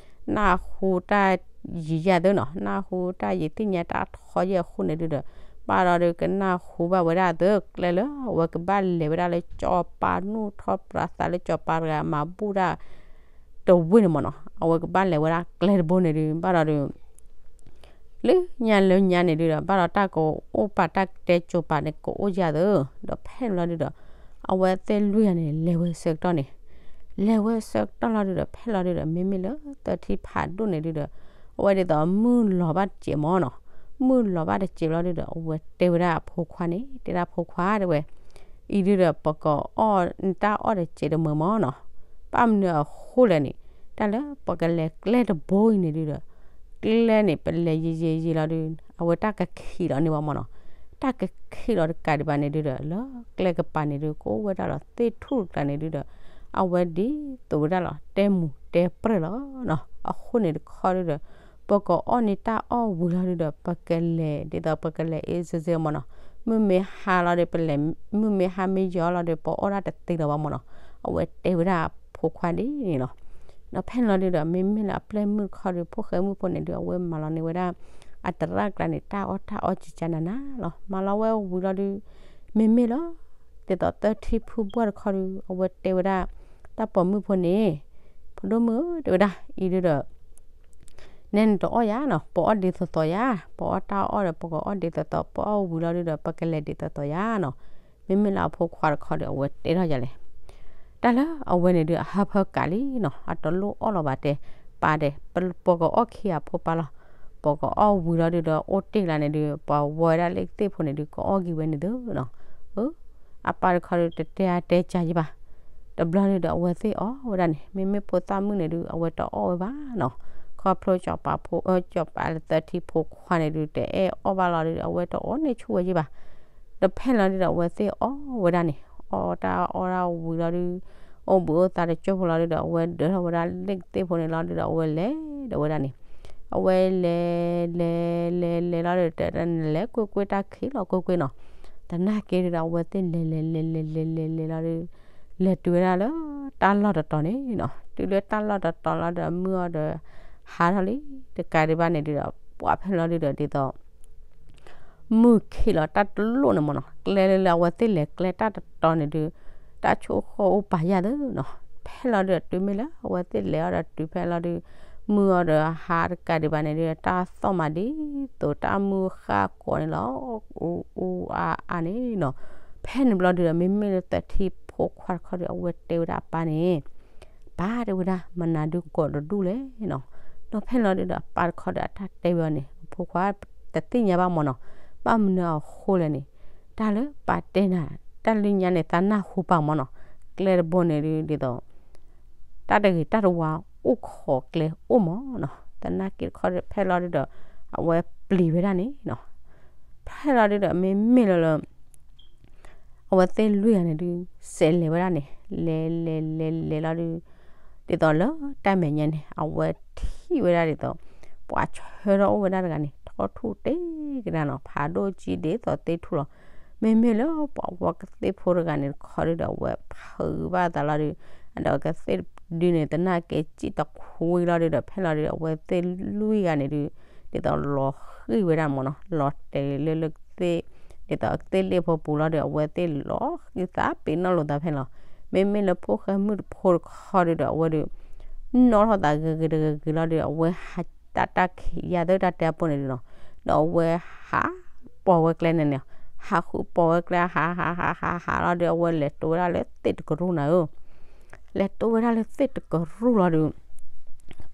နၢ်ဟူတၢ်ယံၤယၤသုနီၤ, နၢ်ဟူတၢ်ယံၤသ့ၣ်ညါတၢ်ထီယဲၢ်အဃိန့ၣ်ဒုးဒီး ဘၣ်ဒီးဒုးကနၢ်ဟူဘၣ်ဝဲဒၣ်သုကျဲလၢ အဝဲကဘၣ်လဲၤဝဲဒၣ်လၢစီၤပၤ နူၢ်ထီၣ်ပြးသးလၢစီၤပၤတဂၤမၤဘူၣ်တၢ် တဝ့ၢ်န့ၣ်မၢ်နီၤ, အဝဲကဘၣ်လဲၤဝဲဒၣ်ကျဲတဘိန့ၣ်ဒုး ဘၣ်ဒီးဒုး လၢညါလၢညါန့ၣ်ဒုးဒီး ဘၣ်ဒီးတၢ်ကအိၣ်ပာ်တၢ်ကတဲစိၤပၤန့ၣ် ကအိၣ်ယၤသု, ဒီးဖဲန့ၣ်လီၤဒုးဒီး အဝဲသ့ၣ်လွံၢ်ဂၤန့ၣ် လဲၤဝဲဆၢကတီၢ်န့ၣ်, လဲၤဝဲဆၢကတီၢ်လီၤဒုးဒီး ဖဲလီၤဒုးဒီး မ့မ့ၢ်လၢသၢထံဖးဒိၣ်န့ၣ်ဒုးဒီး အဝဲဒ်သိးမုၢ်လီၤဘၣ်တစဲးမၢ်နီၤ, မုၢ်လီၤဘၣ်တစဲးလီၤဒုးဒီး အဝဲတဲဝဲဒၣ်အဖိခွါန့ၣ် တဲဒၣ်ဖိခွါတဲဝဲ အံၤဒုးဒီး ပကအီၣ်နတၢ်အီၣ်တစဲးတမုာ်မၢ်နီၤ, ဘၣ်မနုၤအဃိလဲၣ်န့ၣ် တၢ်လၢပကလဲၤကျဲတဘိအံၤန့ၣ်ဒုးဒီး ကျဲန့ၣ် ပလဲၤယံာ်ယံာ်ယံာ်လီၤဒုး အဝဲတၢ်ကခံးလီၤန့ၢ်ဘၣ်မၢ်နီၤ, တၢ်ကခံးလီၤတကးဒံးဘၣ်န့ၣ်ဒုးဒီး လၢကျဲကပၤန့ၣ်ဒုး ကအိၣ်ဝဲဒၣ်လီၤသ့ၣ်ထူၣ်တကျါန့ၣ်ဒုးဒီး အဝဲဒ်သိးဝဲဒၣ်လီၤ တဲမူၤတဲပြဲၢ်လီၤနီၤ, အဃိန့ၣ်တခီဒုးဒီး ပကအီၣ်န့ၢ်တၢ်အီၣ်ဝံၤလီၤဒုးဒီး ပကလဲၤ ဒ်သိးပကလဲၤအ့စ့စ့မၢ်နီၤ, မုၢ်မ့ၢ်ဟါလီၤဒီး ပလဲၤ မုၢ်မ့ၢ်ဟါမ့ၢ်ယီၤလီၤဒီး ပအီၣ်ဒၣ်တသ့လၢၤဘၣ်မၢ်နီၤ, အဝဲတဲဝဲဒၣ်အဖိခွါဒ်န့ၣ်လီၤ. ဒီးဖဲန့ၣ်လီၤဒုးဒီး မ့မ့ၢ်လၢအပျဲၢ်မုၣ်တခီဒီး ဖိၣ်ဃဲမုၣ်ဖိန့ၣ်ဒုး အဝဲမၤလီၤန့ၢ်ဝဲဒၣ် အတရၣ်ကျါန့ၣ် တၢ်အီၣ်တၢ်အီကကနၤနၤလီၤ. မၤလီၤဝဲဝံၤလီၤဒုး မ့မ့ၢ်လၢ ဒ်သိးသၢထံဖုဘှၢ်တခီဒုး အဝဲတဲဝဲဒၣ် တၢ်ပိာ်မုၣ်ဖိန့ၣ် ဖိဒိၣ်မုၣ်ဧၢ တဲဝဲဒၣ် အံၤဒုးဒီး နဲနတအီၣ်ယၤနီၤ, ပအီၣ်ဒ်သိးသိးယၤ, ပအီၣ်တၢ်အီၣ်ဒီး ပကအီၣ်ဒ်သိးသိး, ပအီၣ်ဝံၤလီၤဒုးဒီး ပကလဲၤဒ်သိးသိးယၤနီၤ. မ့မ့ၢ်လၢအဖိခွါတခီဒီး အဝဲတဲထီၣ်ယၤလဲၣ်. တၢ်လၢအဝဲန့ၣ်ဒုး အဟၢဖၢကးလံနီၤ, အတလိၣ်အီၣ်လီၤဘၣ်တဲ, ပၢ်တဲ, ပကကအီၣ်ခံဂၤဖိပၢ်လီၤ. ပကအီၣ်ဝံၤလီၤဒုးဒီး အိၣ်တ့ၢ်ကျါန့ၣ်ဒုး ပှၤဝဲဒၣ်လ့ၣ်ကသ့ၣ်ဖိန့ၣ်ဒုး ကအီၣ်က့ၤဝဲန့ၣ်သုနီၤ. အပၢ်တခီဒုး တတဲအါတဲကၢယံဘၣ်. တဘျီဒုးဒီး အဝဲသ့ၣ်အီၣ်ဝဲဒၣ်န့ၣ်, မ့မ့ၢ်ဖိသၣ်မုၣ်န့ၣ်ဒုး အဝဲတအီၣ်ဝဲဘၣ်နီၤ. ခီဖျိစီၤပၤဖိ, စီၤပၤလၢသၢထံဖိခွါန့ၣ်ဒုး တအဲၣ်အီၣ်ဘၣ်လီၤဒုး အဝဲတအီၣ်န့ၢ်ဆူၣ်ဝဲယံဘၣ်. ဒီးဖဲလီၤဒုးဒီး အဝဲသ့ၣ်အီၣ်ဝဲဒၣ်န့ၣ်, အီၣ်တၢ်အီၣ်တၢ်ဝံၤလီၤဒုး, အိၣ်ဘှံးအိၣ်သါတကၠိၢ်ဖိလီၤဒုးဒီး အဝဲဒၢထီၣ်ဝဲဒၣ်လ့ၣ်ကသ့ၣ်ဖိန့ၣ်လီၤဒုးဒီး အဝဲလဲၤဒီးဝဲဒၣ်န့ၣ်, အဝဲလဲၤလဲၤလဲၤလဲၤလီၤဒုး တၢ်လဲၤကွ့ၢ်ကွ့ၢ် တၢ်ခံးလီၤကွ့ၢ်ကွ့ၢ်နီၤ. သနာ်က့ဒုးဒီး အဝဲသ့ၣ်လဲၤလဲၤလဲၤလဲၤလဲၤလဲၤလဲၤလီၤဒုး လဲၤတုၤဝဲဒၣ်လၢတၢ်လီၢ်တတီၤန့ၣ်နီၤ. တုၤလၢတၢ်လီၢ်တတီၤလီၤဒီး မုၢ်အီၤဒီးဟါထီၣ်လံ, တကးဒံးဘၣ်န့ၣ်ဒုးဒီး ပှၤဖဲလီၤဒုးဒီး ဒ်သိး မုၢ်ခံးလီၤတၢ်တလိၣ်န့ၣ်မၢ်နီၤ, ကျဲလၢလၢအဝဲသ့ၣ်လဲၤကျဲတၢ်တတီၤန့ၣ်ဒုး တၢ်ဆိၣ်ဃီၣ်အိၣ်ပာ်ယၢ်သ့နီၤ. ဖဲလီၤဒုးဒီး တုၤမ့ၢ်လၢအဝဲသ့ၣ်လဲၤအီၤဒီးတုၤဖဲလီၤဒုး မုၢ်အီၤဒီးဟါတကးဒံးဘၣ်န့ၣ်ဒုး တၢ်သီၣ်မၤဒ်သိးတၢ်မုၢ်ဃၢ်ကိးန့ၣ်လီၤ. အူအူအါအါန့ၣ်နီၤ. ဖဲန့ၣ်ဘျီဒုးဒီး မ့မ့ၢ်လၢသၢထံဖိခွါတခီဒီး အဝဲတဲဝဲဒၣ်အပၢ်န့ၣ် ပၢ်တဲဝဲဒၣ် မနုၤဒုးကိးတဒူၣ်လဲၣ်နီၤ. ဒီးဖဲလီၤဒုးဒီး အပၢ်တခီဒီးအတၢ်တဲဝဲအီၤန့ၣ် အဖိခွါတသ့ၣ်ညါဘၣ်မၢ်နီၤ. ဘၣ်မနုၤအဃိလဲၣ်န့ၣ် တၢ်လၢပၢ်တဲနၤ တၢ်လၢညါန့ၣ် သးနၢ်ဟူပၢ်မၢ်နီၤ. ကျဲတဘိန့ၣ်ဒုး ဒ်သိး တၢ်တဂ့ၤတၢ်တဝါအိၣ်ခိးကျဲအိၣ်မးနီၤ. သနာ်က့တခီဒီး ဖဲလီၤဒုးဒီး အဝဲပျံၤဝဲဒၣ်န့ၣ်နီၤ. ဖဲလီၤဒုးဒီး မ့မ့ၢ်လၢလၢ အဝဲသ့ၣ်လွံၢ်ဂၤန့ၣ်ဒုး စဲးလဲၤဝဲဒၣ်န့ၣ် လဲၤလဲၤလဲၤလဲၤလီၤဒုး ဒ်သိးလၢတၢ်မဲာ်ညါန့ၣ် အဝဲထံၣ်ဝဲဒၣ်ဒ်သိး ပှၤဆၢထၢၣ်အိၣ်ဝဲဒၣ်တဂၤန့ၣ် ထီၣ်ထူၣ်တ့ၢ်ကဒါနီၤ ဖးဒိၣ်ကံဒ်သိးသ့ၣ်ထူၣ်လီၤ. မ့မ့ၢ်လၢပှၤဝီကသ့ၣ်ဖိတဂၤန့ၣ်တခီဒုးဒီး အဝဲဖုးဘၣ်သးလီၤဒုး ဒီးကသ့ၣ်ဒုန့ၣ် သနာ်က့စံၣ်တခွံလီၤဒုးဒီး ဖဲလီၤဒုးဒီး အဝဲသ့ၣ်လွံၢ်ဂၤန့ၣ်ဒုး ဒ်သိးလီၤဃံၢ်ဝဲဒၣ်မးနီၤ လီၤတဲာ်လၢလၢကသ့ၣ် ဒ်သိးကသ့ၣ်လ့ၣ်ဖိပူၤလီၤဒုး အဝဲသ့ၣ်လီၤဃံၢ်သးပ့ၤနီၣ်လိာ်သးဖဲလီၤ. မ့မ့ၢ်လၢဖိၣ်ဃဲမုၣ်ဖိတခီဒုးဒီး အဝဲဒုး နီၣ်ထီၣ်သးဂ့ၤဂ့ၤတဂ့ၤဂ့ၤလီၤဒုး အဝဲဟးတၢ်တၢ်ခံးယၤသၢတၢ်တဲအပူၤန့ၣ်ဒုးနီၤ ဒီးအဝဲဟးပိာ်ဝဲကျဲန့ၣ်န့ၣ် ဟးဃုပိာ်ဝဲကျဲ ဟးဟးဟးဟးဟးဟးလီၤဒုး အဝဲလဲၤတိဝဲဒၣ်လၢသ့ၣ်တကရူၢ်နၤဧၢ လဲၤတိဝဲဒၣ်လၢသ့ၣ်တကရူၢ်လီၤဒုး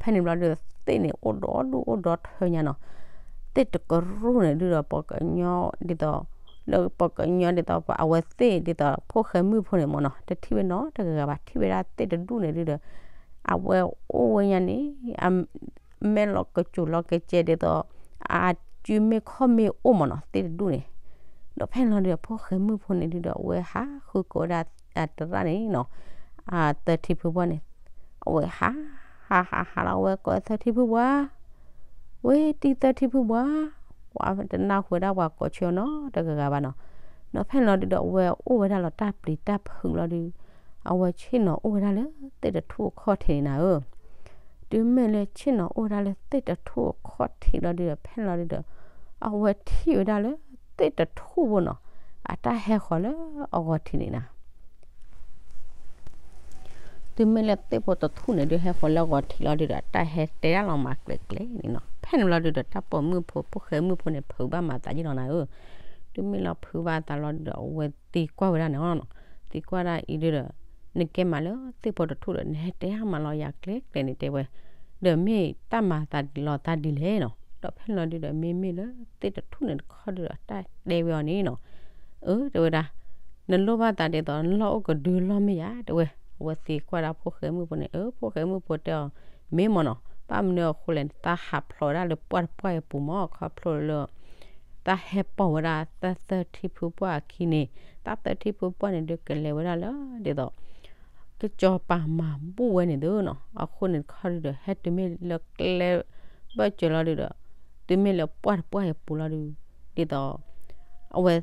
ဖဲန့ၣ်ဘျီဒုး သ့ၣ်န့ၣ်အိၣ်ဒီဒူၣ်အိၣ်ဒီထၢညါနီၤ. သ့ၣ်တကရူၢ်န့ၣ်ဒုးဒီး ပှၤကညီဒ်သိး လၢပှၤကညီဒ်သိး အဝဲသ့ၣ်ဒ်သိး ဖိၣ်ဃဲမုၣ်ဖိန့ၣ်မးနီၤ တထံၣ်ဝဲနီတဂၤဂၤဘၣ် ထံၣ်ဝဲဒၣ်သ့ၣ်တဒူၣ်န့ၣ်ဒုးဒီး အဝဲအိၣ်ဝဲညါန့ၣ် အမဲာ်လီၤကစူၤလီၤကစဲဒ်သိး အစုမ့ၢ်ခီၣ်မ့ၢ်အိၣ်မးနီၤ သ့ၣ်တဒူၣ်န့ၣ် ဒီးဖဲန့ၣ်လီၤဒုးဒီး ဖိၣ်ဃဲမုၣ်ဖိန့ၣ်ဒုးဒီး အဝဲဟးဃုကိးဝဲဒၣ်အတရၣ်န့ၣ်နီၤ အသၢထံဖုပှၢ်န့ၣ် အဝဲဟး ဟးဟးဟးလီၤ အဝဲကိးသၢထံဖုပှၢ် ဝဲတံၤသၢထံဖုပှၢ် ပှၤတနၢ်ဟူဝဲဒၣ်ပှၤကိးဆၢအီၤနီတဂၤဂၤဘၣ်နီၤ. ဒီးဖဲန့ၣ်လီၤဒုးဒီး အဝဲအိၣ်ဝဲဒၣ်လီၤတၢ်ပျံၤတၢ်ဖုးလီၤဒုး အဝဲဆ့ၣ်နီၤအိၣ်ဝဲဒၣ်လၢသ့ၣ်တထူၣ်အခီၣ်ထံးန့ၣ်နၤဧၢ တုၤမ့ၢ်လၢဆ့ၣ်နီၤအိၣ်ဝဲဒၣ်လၢသ့ၣ်တထူၣ်အခီၣ်ထံးလီၤဒုးဒီး ဖဲန့ၣ်လီၤဒုးဒီး အဝဲထံၣ်ဝဲဒၣ်လၢသ့ၣ်တထူၣ်ဖိနီၤ အတၢ်ဟဲဃီၤလၢအဂီၤထံးန့ၣ်နၤ တုၤမ့ၢ်လၢသ့ၣ်ဖိတထူၣ်န့ၣ်ဒုး ဟဲဃီၤလၢအဂီၤထံးလီၤဒုးဒီး တၢ်ဟဲတဲဒၣ်လီၤမၤကျဲၤကျဲၤန့ၣ်နီၤ. ဖဲန့ၣ်လီၤဒုးဒီး တၢ်ပိာ်မုၣ်ဖိ ဖိၣ်ဃဲမုၣ်ဖိန့ၣ် ဖုးဘၣ်မၤသးယ့ၢ်လီၤနၤဧၢ. တုၤမ့ၢ်လီၤဖုးဘၣ်သးလီၤဒုးဒီး အဝဲသံကွၢ်ဝဲဒၣ်န့ၣ်လီၤ. သံကွၢ်ဒၣ်အံၤဒုးဒီး နကဲမးလၢသ့ၣ်ဖိတထူၣ်ဒီး နဟဲတဲမးလီၤယၤကျဲၤကျဲၤန့ၣ်တဲဝဲ ဒီးမ့ၢ်တၢ်မၤသးလီၤသးဒ်လဲၣ်နီၤ. ဒီးဖဲန့ၣ်လီၤဒုးဒီး မ့မ့ၢ်လၢသ့ၣ်တထူၣ်န့ၣ်တခီဒုးဒီး တၢ်တဲဝဲအီၤန့ၣ်နီၤ အၢ တဲဝဲဒၣ် နလိၣ်ဘၣ်သးဒ်သိး နလီၢ်အိၣ်ကဒုလီၢ်မ့ၢ်ယၤ တဲဝဲ. အဝဲသံကွၢ်ဒၣ်ဖိၣ်ဃဲမုၣ်ဖိန့ၣ် အၢ ဖိၣ်ဃဲမုၣ်ဖိတဲအီၤ မ့ၢ်မ့ၢ်နီၤ ဘၣ်မနုၤအဃိလဲၣ်န့ၣ် သးဟးဖျိးဝဲဒၣ်လၢပှၢ်တပှၢ်အပူၤမး ခီဖျိလၢ တၢ်ဟဲပိာ်ဝဲဒၣ်တၢ်သၢထံဖုပှၢ်အခံန့ၣ် တၢ်သၢထံဖုပှၢ်န့ၣ်ဒုးကလဲၤဝဲဒၣ်လၢ ဒ်သိး ကစီၤပၤမၤဘူၣ်ဝဲန့ၣ်သုနီၤ. အဃိန့ၣ်တခီဒုးဒီး ဟဲတုၤမ့ၢ်လၢကျဲ ဘၢၣ်စၢၤလီၤဒုးဒီး တုၤမ့ၢ်လၢပှၢ်တပှၢ်အပူၤလီၤဒုး ဒ်သိး အဝဲ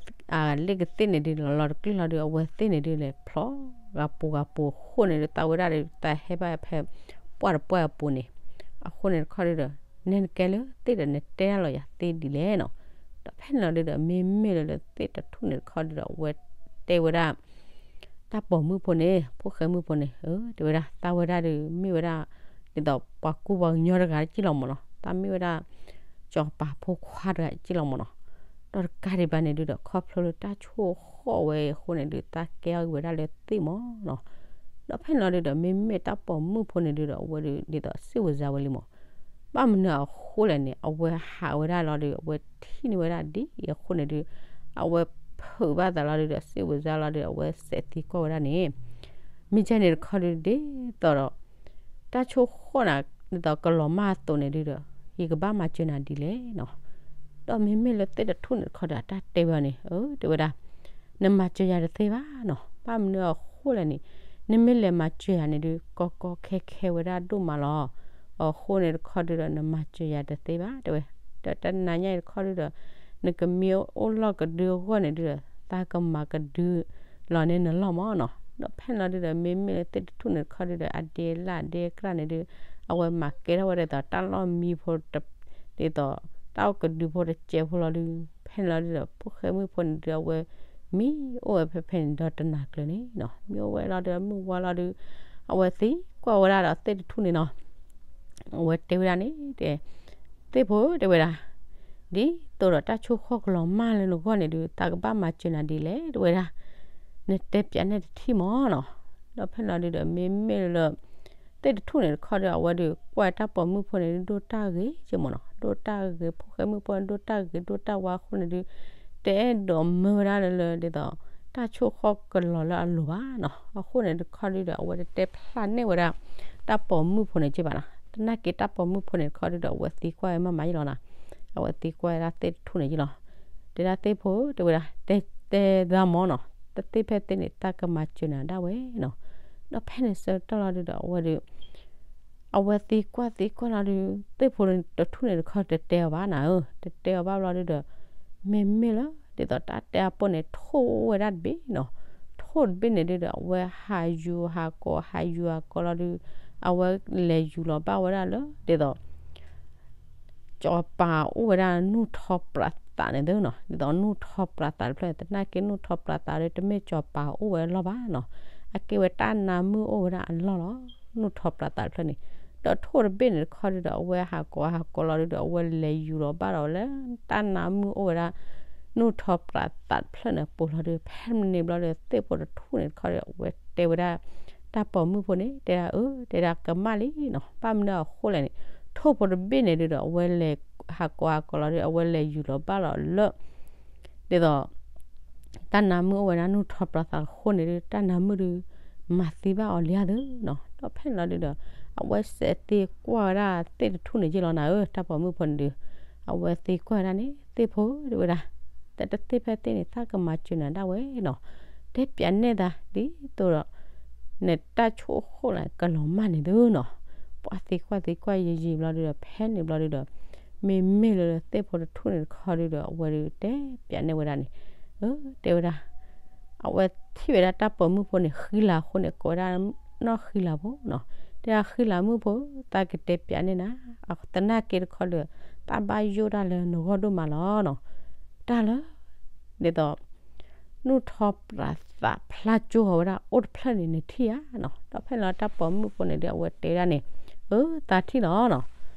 လ့ၣ်ကသ့ၣ်န့ၣ်ဒုးလီၤလီၤတကျ့ၢ်လီၤဒုး အဝဲသ့ၣ်န့ၣ်ဒုးလဲၤဖျိး ဂၤပူၤဂၤပူၤအဃိန့ၣ်ဒုး သးဝဲဒၣ်ဒုး သးဟဲဘၣ်ဖဲ ပှၢ်တပှၢ်အပူၤန့ၣ် အဃိန့ၣ်တခီဒုးဒီး နဲနကဲလၢသ့ၣ်ဒီး နတဲဒၣ်လီၤယၤသ့ဒ်လဲၣ်နီၤ. ဒီးဖဲန့ၣ်လီၤဒုးဒီး မ့မ့ၢ်လၢလၢသ့ၣ်တထူၣ်န့ၣ်တခီဒုးဒီး အဝဲတဲဝဲဒၣ် တၢ်ပိာ်မုၣ်ဖိန့ၣ် ဖိၣ်ဃဲမုၣ်ဖိန့ၣ် အၢ တဲဝဲဒၣ် သးဝဲဒၣ်ဒုး မ့ၢ်ဝဲဒၣ် ဒ်သိးပှၤကူပှၤကညီတဂၤက့ၢ်လီၤမးနီၤ. သးမ့ၢ်ဝဲဒၣ် စီၤပၤဖိခွါတဂၤက့ၢ်လီၤမးနီၤ. ဒီးတကးဒံးဘၣ်န့ၣ်ဒုးဒီး ခီဖျိလၢတၢ်ဆိၣ်ဃီၣ်ဝဲအဃိန့ၣ်ဒုး သးကဲအီၤဂ့ၤဝဲဒၣ်လၢသ့ၣ်မးနီၤ. ဒီးဖဲန့ၣ်လီၤဒုးဒီး မ့မ့ၢ်တၢ်ပိာ်မုၣ်ဖိန့ၣ်ဒုးဒီး အဝဲဒုး ဒ်သိးစ့ၣ်ဝဲစါဝဲလံမး ဘၣ်မနုၤအဃိလဲၣ်န့ၣ် အဝဲဟးဝဲဒၣ်လီၤဒုး အဝဲထံၣ်န့ၢ်ဝဲဒၣ်ဒ်အံၤအဃိန့ၣ်ဒုး အဝဲဖုးဘၣ်သးလီၤဒုးဒီး စ့ၣ်ဝဲစါလီၤဒုး အဝဲစဲးသံကွၢ်ဝဲဒၣ်န့ၣ် မ့ၢ်ကဲန့ၣ်တခီဒုးဒ်သိးဒီး တၢ်ဆိၣ်ဃီၣ်နၤ ဒ်သိးကလီၤမၢ်အသိးန့ၣ်ဒုးဒီး ယကဘၣ်မၤစၢၤနၤဒ်လဲၣ်နီၤ. ဒီးမ့မ့ၢ်လၢသ့ၣ်တထူၣ်န့ၣ်တခီဒီး အတၢ်တဲဝဲအီၤန့ၣ် အၢ တဲဝဲဒၣ် နမၤစၢၤယၤတသ့ဘၣ်နီၤ. ဘၣ်မနုၤအဃိလဲၣ်န့ၣ် နမ့ၢ်လဲၤမၤစၢၤယၤန့ၣ်ဒုး ကီကီခဲခဲဝဲဒၣ်ဒိၣ်မးလီၤ. အဃိန့ၣ်တခီဒုးဒီး နမၤစၢၤယၤတသ့ဘၣ် တဲဝဲ. ဒီးတနၤညါအံၤတခီဒုးဒီး နကမံအိၣ်လီၢ်ကဒုအဂီၢ်န့ၣ်ဒုးဒီး သးကမၤကဒုလီၤန့ၢ်နလီၢ်မးနီၤ. ဒီးဖဲန့ၣ်လီၤဒုးဒီး မ့မ့ၢ်လၢသ့ၣ်တထူၣ်န့ၣ်တခီဒုးဒီး အဒ့လၢ်ဒ့ကြၢ်န့ၣ်ဒုး အဝဲမၤကဲထီၣ်ဝဲဒ်သိးတၢ်လီၢ်မံဖိတ ဒ်သိး တၢ်အိၣ်ကဒုဖိတစဲးဖိလီၤဒုး ဖဲန့ၣ်လီၤဒုးဒီး ဖိၣ်ဃဲမုၣ်ဖိန့ၣ်ဒုး အဝဲ မံအိၣ်ဝဲဖဲဖဲန့ၣ်ဒီးတနၤကျၢၤန့ၣ်နီၤ မံအိၣ်ဝဲလီၤဒုး မုၢ်ဝါလီၤဒုး အဝဲသံကွၢ်ဝဲဒၣ်ဒီးသ့ၣ်တထူၣ်န့ၣ်နီၤ အဝဲတဲဝဲဒၣ်န့ၣ် တဲ သ့ၣ်ဖိ တဲဝဲဒၣ် ဒ်သိးဒီးတၢ်ဆိၣ်ဃီၣ်ကလီၤမၢ်လၢနဂီၢ်န့ၣ်ဒုး သးကဘၣ်မၤစၢၤနၤဒ်လဲၣ် တဲဝဲဒၣ် နတဲပျးနဲၣ်တထံၣ်မးနီၤ. ဒီးဖဲန့ၣ်လီၤဒုးဒီး မ့မ့ၢ်လၢ သ့ၣ်တထူၣ်န့ၣ်တခီဒီး အဝဲဒုးကွၢ်တၢ်ပိာ်မုၣ်ဖိန့ၣ်ဒုး ဒိၣ်တၢ်ဂ့ၤက့မးနီၤ ဒိၣ်တၢ်ဂ့ၤ ဖိၣ်ဃဲမုၣ်ဖိဒိၣ်တၢ်ဂ့ၤ ဒိၣ်တၢ်ဝါအဃိန့ၣ်ဒုး တအဲၣ်ဒိးမၢဝဲဒၣ်လၢလၢ ဒ်သိး တၢ်ဆိၣ်ဃီၣ်ကလီၤလၢအလိၤဘၣ်နီၤ. အဃိန့ၣ်တခီဒုဒီး အဝဲတတဲဖျါန့ၢ်ဝဲဒၣ် တၢ်ပိာ်မုၣ်ဖိန့ၣ်က့ဘၣ်နီၤ. သနာ်က့တၢ်ပိာ်မုၣ်ဖိန့ၣ်တခီဒုဒီး အဝဲသံကွၢ်ဝဲမးမးယလီၤနီၤ. အဝဲသံကွၢ်ဝဲဒၣ်သ့ၣ်တထူၣ်န့ၣ်ယလီၤ. တဲဒၣ်သ့ၣ်ဖိ တဲဝဲဒၣ် တဲတဲသးမၢ်နီၤ, တသ့ဖဲသ့န့ၣ် သးကမၤစၢၤနၤဒၣ်ဝဲနီၤ. ဒီးဖဲန့ၣ်ဆၢကတီၢ်လီၤဒုဒီး အဝဲဒုး အဝဲသံကွၢ်သံကွၢ်လီၤဒုး သ့ၣ်ဖိတထူၣ်န့ၣ်တခီတတဲအီၤဘၣ်နၤဧၢ, တတဲအီၤဘၣ်ဘျီဒုဒီး မ့မ့ၢ်လၢ ဒ်သိးတၢ်တဲအပူၤန့ၣ် ထိၣ်အိၣ်ဝဲဒၣ်တဘ့ၣ်နီၤ. ထိၣ်တဘ့ၣ်န့ၣ်ဒုဒီး အဝဲဟးယူၤဟးကိး ဟးယူၤဟးကိးလီၤဒုး အဝဲလဲၤယူၤလီၤဘၣ်ဝဲဒၣ်လၢ ဒ်သိး စီၤပၤအိၣ်ဝဲဒၣ်နူၢ်ထီပြးသးန့ၣ်သ့နီၤ. ဒ်သိးနူၢ်ထီပြးသးတဖျၢၣ်န့ၣ် သနာ်က့နူၢ်ထီပြးသးဒီး တမ့ၢ်စီၤပၤအိၣ်ဝဲအလီၢ်ဘၣ်နီၤ. အကဲဝဲတၢ်နါမုၣ်အိၣ်ဝဲဒၣ်အလီၢ်လီၤ. နူၢ်ထီပြးသးတဖျၢၣ်န့ၣ် ဒီးထိၣ်တဘ့ၣ်န့ၣ်တခီဒုဒီး အဝဲဟးကိးဟးကိးလီၤဒုဒီး အဝဲလဲၤယူၤလီၤဘၣ်ဒီးလၢ တၢ်နါမုၣ်အိၣ်ဝဲဒၣ် နူၢ်ထီပြးသးတဖျၢၣ်န့ၣ်ပူၤလီၤဒုး ဖဲန့ၣ်ဘျီဒီး သ့ၣ်ဖိတထူၣ်န့ၣ်တခီဒီး အဝဲတဲဝဲဒၣ် တၢ်ပိာ်မုၣ်ဖိန့ၣ် တဲဒၣ်အၢ တဲဒၣ်ကမၣ်လံနီၤ. ဘၣ်မနုၤအဃိလဲၣ်န့ၣ် ထိၣ်ဖိတဘ့ၣ်န့ၣ်ဒုဒီး အဝဲလဲၤဟးကိးဟးကိးလီၤဒုး အဝဲလဲၤယူၤလီၤဘၣ်လီၤလၢ ဒ်သိး တၢ်နါမုၣ်အိၣ်ဝဲဒၣ်နူၢ်ထီပြးသးအဃိန့ၣ်ဒုး တၢ်နါမုၣ်ဒုး မၤသံဘၣ်အီၤလံဧါသ့နီၤ. ဒီးဖဲန့ၣ်လီၤဒုဒီး အဝဲစဲးသံကွၢ်ဝဲဒၣ်သ့ၣ်တထူၣ်န့ၣ်ယလီၤနၤဧၢ, တၢ်ပိာ်မုၣ်ဖိန့ၣ်ဒုး အဝဲသံကွၢ်ဝဲဒၣ်န့ၣ် သ့ၣ်ဖိတဲဝဲဒၣ် တသ့ဖဲသ့န့ၣ် သးကမၤစၢၤနၤဒၣ်ဝဲနီၤ. တဲပျးနဲၣ်သးဒ်သိးဒီး နတၢ်ဆိၣ်ဃီၣ်န့ၣ်ကလီၤမၢ်န့ၣ်သ့နီၤ. ပှၤသံကွၢ်သံကွၢ်ယံာ်ယံာ်ဘျီဒုဒီး ဖဲန့ၣ်ဘျီဒုဒီး မ့မ့ၢ်လၢသ့ၣ်ဖိတထူၣ်န့ၣ်တခီဒုဒီး အဝဲဒုးတဲပျးနဲၣ်ဝဲဒၣ်န့ၣ် အၢ တဲဝဲဒၣ် အဝဲထံၣ်ဝဲဒၣ်တၢ်ပိာ်မုၣ်ဖိန့ၣ် ဃံလၤအဃိန့ၣ် ကိးဝဲဒၣ်နီၢ်ဃံလၤဖိနီၤ. တဲဒၣ်ဃံလၤမုၣ်ဖိ သးကတဲပျးန့ၣ်နၤ သနာ်က့တခီဒီး သးဘၣ်ယိၣ်တၢ်လၢနဂီၢ်ဒိၣ်မးလီၤနီၤ. တၢ်လၢ ဒ်သိး နူၢ်ထီပြးသးဖျါကၠိဃီၤဝဲဒၣ်အိၣ်တဖျၢၣ်န့ၣ် နထံၣ်ဧါနီၤ. ဒီးဖဲန့ၣ်လီၤတၢ်ပိာ်မုၣ်ဖိန့ၣ်ဒုး အဝဲတဲဝဲဒၣ်န့ၣ် အၢ သးထံၣ်လီၤနီၤ.